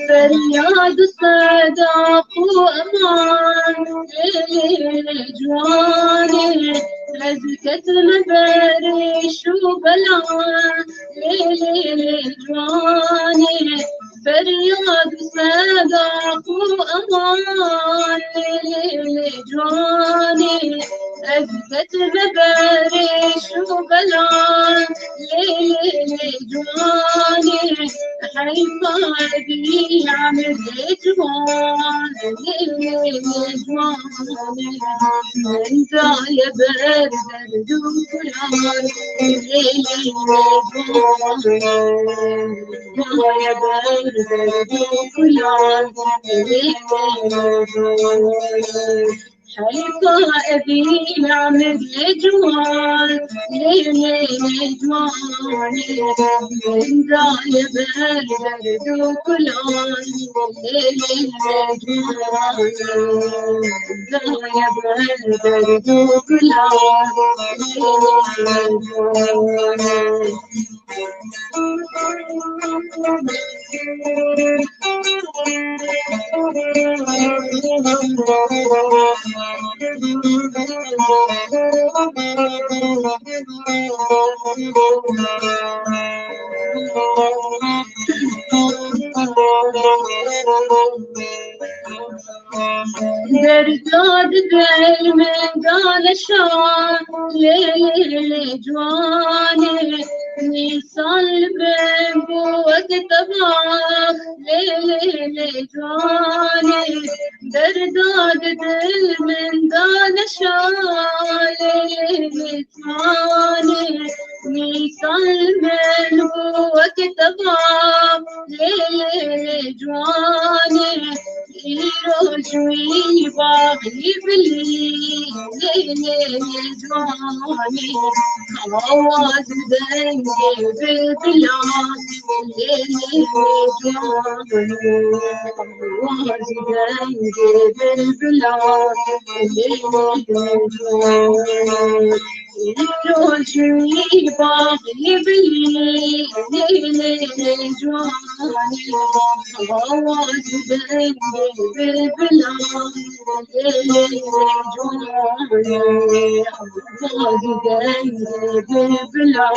Feryad seda xwe eman, lê lê ciwanê, ez ketime berê şû belan, lê lê lê ciwanê, feryad seda xwe eman, lê lê lê ciwanê, ez ketime berê şû belan, lê lê lê ciwanê, heyfa dî Amedê ciwan, lê lê lê ciwanê, min daye ber derd û guran, lê lê lê ciwanê, daye ber derd û guran, lê lê lê ciwanê. Heyfa evî Amed lê ciwan, lê lê lê ciwanê, min daye ber derd û kulan, lê lê lê ciwanê, min daye ber derd û kulan, lê lê lê ciwanê. Derda didel min dane şan, lê lê lê ciwanê, nîsan li bin bû wek tebaq, lê lê lê ciwanê. Derda didel min dane şan, lê lê lê ciwanê, nîsan li bin bû wek tebaq, lê lê lê ciwanê. Îro ji wî baxî bilî, lê lê lê ciwanê, awa ji dengê bilbilan, lê lê lê ciwanê, awa ji dengê bilbilan, lê lê lê ciwanê. Îro ji wî baxî bilî, lê lê lê ciwanê, awa ji dengê bilbilan, lê lê lê ciwanê, awa ji dengê bilbilan.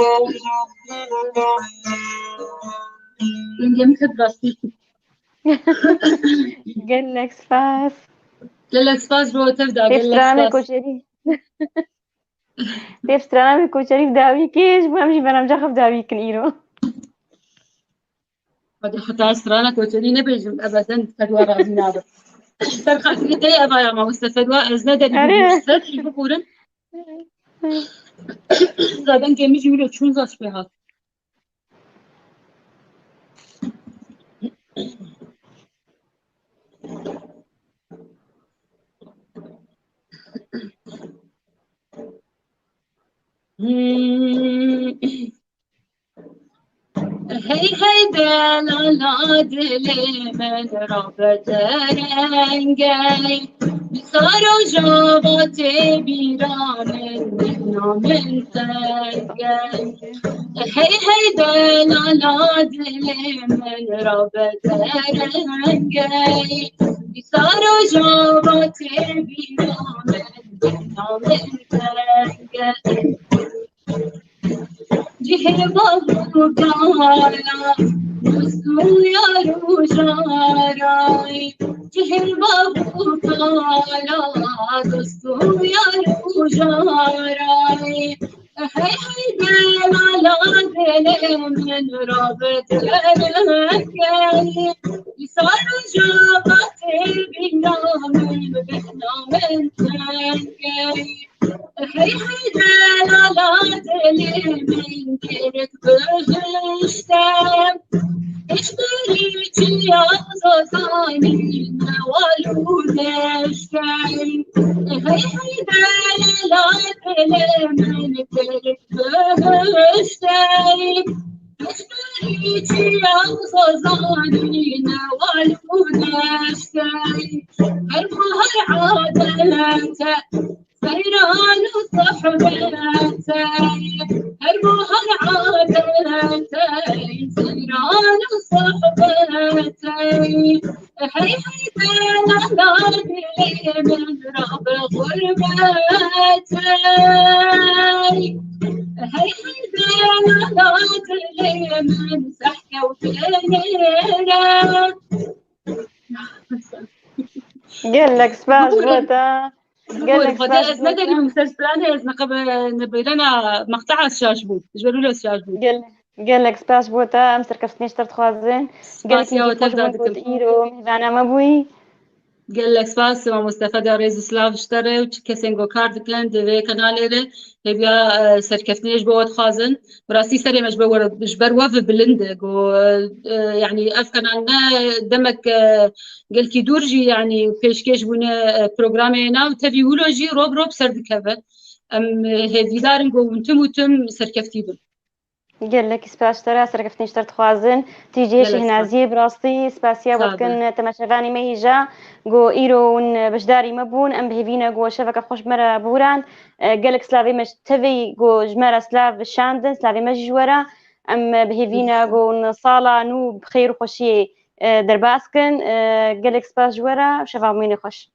Dengê min ket rastî. Gelek spas. Gelek spas ji bo tev de, Pêv gelek stranê spas. Koçerî. Pêv stranê koçerî bi dawî kê, ji bo em jî beramca xwe bi dawî kin îro. Hadi heta strana koçerî nebêjim, ebeden Fedwa razî nabe. Ser xatirê te ye eva ya mamoste Fedwa, ez ne derî Erê. Bibûrim, ser jî bibûrim. Zadengê min jî wilo çûn zaf pê hat. Hmm. Hey hey delala dilê min rabe derengey. Saro java tê bîra min, mehna min tengey. Hey hey delala dilê min rabe derengey. Saro java tê bîra min, mehna min tengey. Cihê bav û kala, dost û yar û jarayî. Cihê bav û kala, dost û yar û jarayî. Hey hey delala dilê min rabe derengey. Îsal û java tê bîra min, bêhna min tengey. Hey hey delala dilê min gerek bihişte. Eşberî çiya zazanî newal û neşkey. Hey hey delala dilê min gerek bihişte. Eşberî çiya zazanî newal û neşkey. Her bahar adete Seyran û sohbetey, her bahar adetey, seyran û sohbetey. Hey hey delala dilê min rabe xurbetey. Hey hey delala dilê min sehkewtinê re. Gelek spas bo te. Gelek spas bo te. Xwedê ez negerîbim ser stranê, ez neqebe nebêrena meqte'a şaş bû. Ji ber wilo şaş bû. Gel-, gelek spas bo te. Em serkeftinê ji te dixwazin. Gelek spasiya we tev de dikim. Îro mêvana me bûyî. Gelek spas, Sima Mustafa de rêz û silav ji te re û çi kesên ku kar dikin di vê kanalê re. Hêviya, e, serkeftinê ji bo we dixwazin. Bi rastî serê me ji ber we, ji ber we ve bilind e. Ku, e, e, yanî ev kanal ne demek, e, gelkî dûr jî, yanî pêşkêş bûne, e, programê na û tevî wilo jî rob rob ser dikeve. Em, e, hêvîdar in ku hûn tim û tim serkeftî bin. Gelek spas ji te re, serkeftinê ji te re dixwazin. Tî cihê Gelek spas. Şêhnaziyê bi rastî spasiya we Sağ dikin olun. Temaşevanê me hîja ku îro hûn beşdarî me bûn. Em bi hêvî ne ku şeveke xweş bi me re bihûran. E, gelek slavê me ji tevî ku ji me re slav şandin, slavê me jî ji we re. Em bi hêvî ne ku hûn sala nû bi xêr û xweşiyê, e, derbas kin. E, gelek spas ji we re, şeva mînê xweş.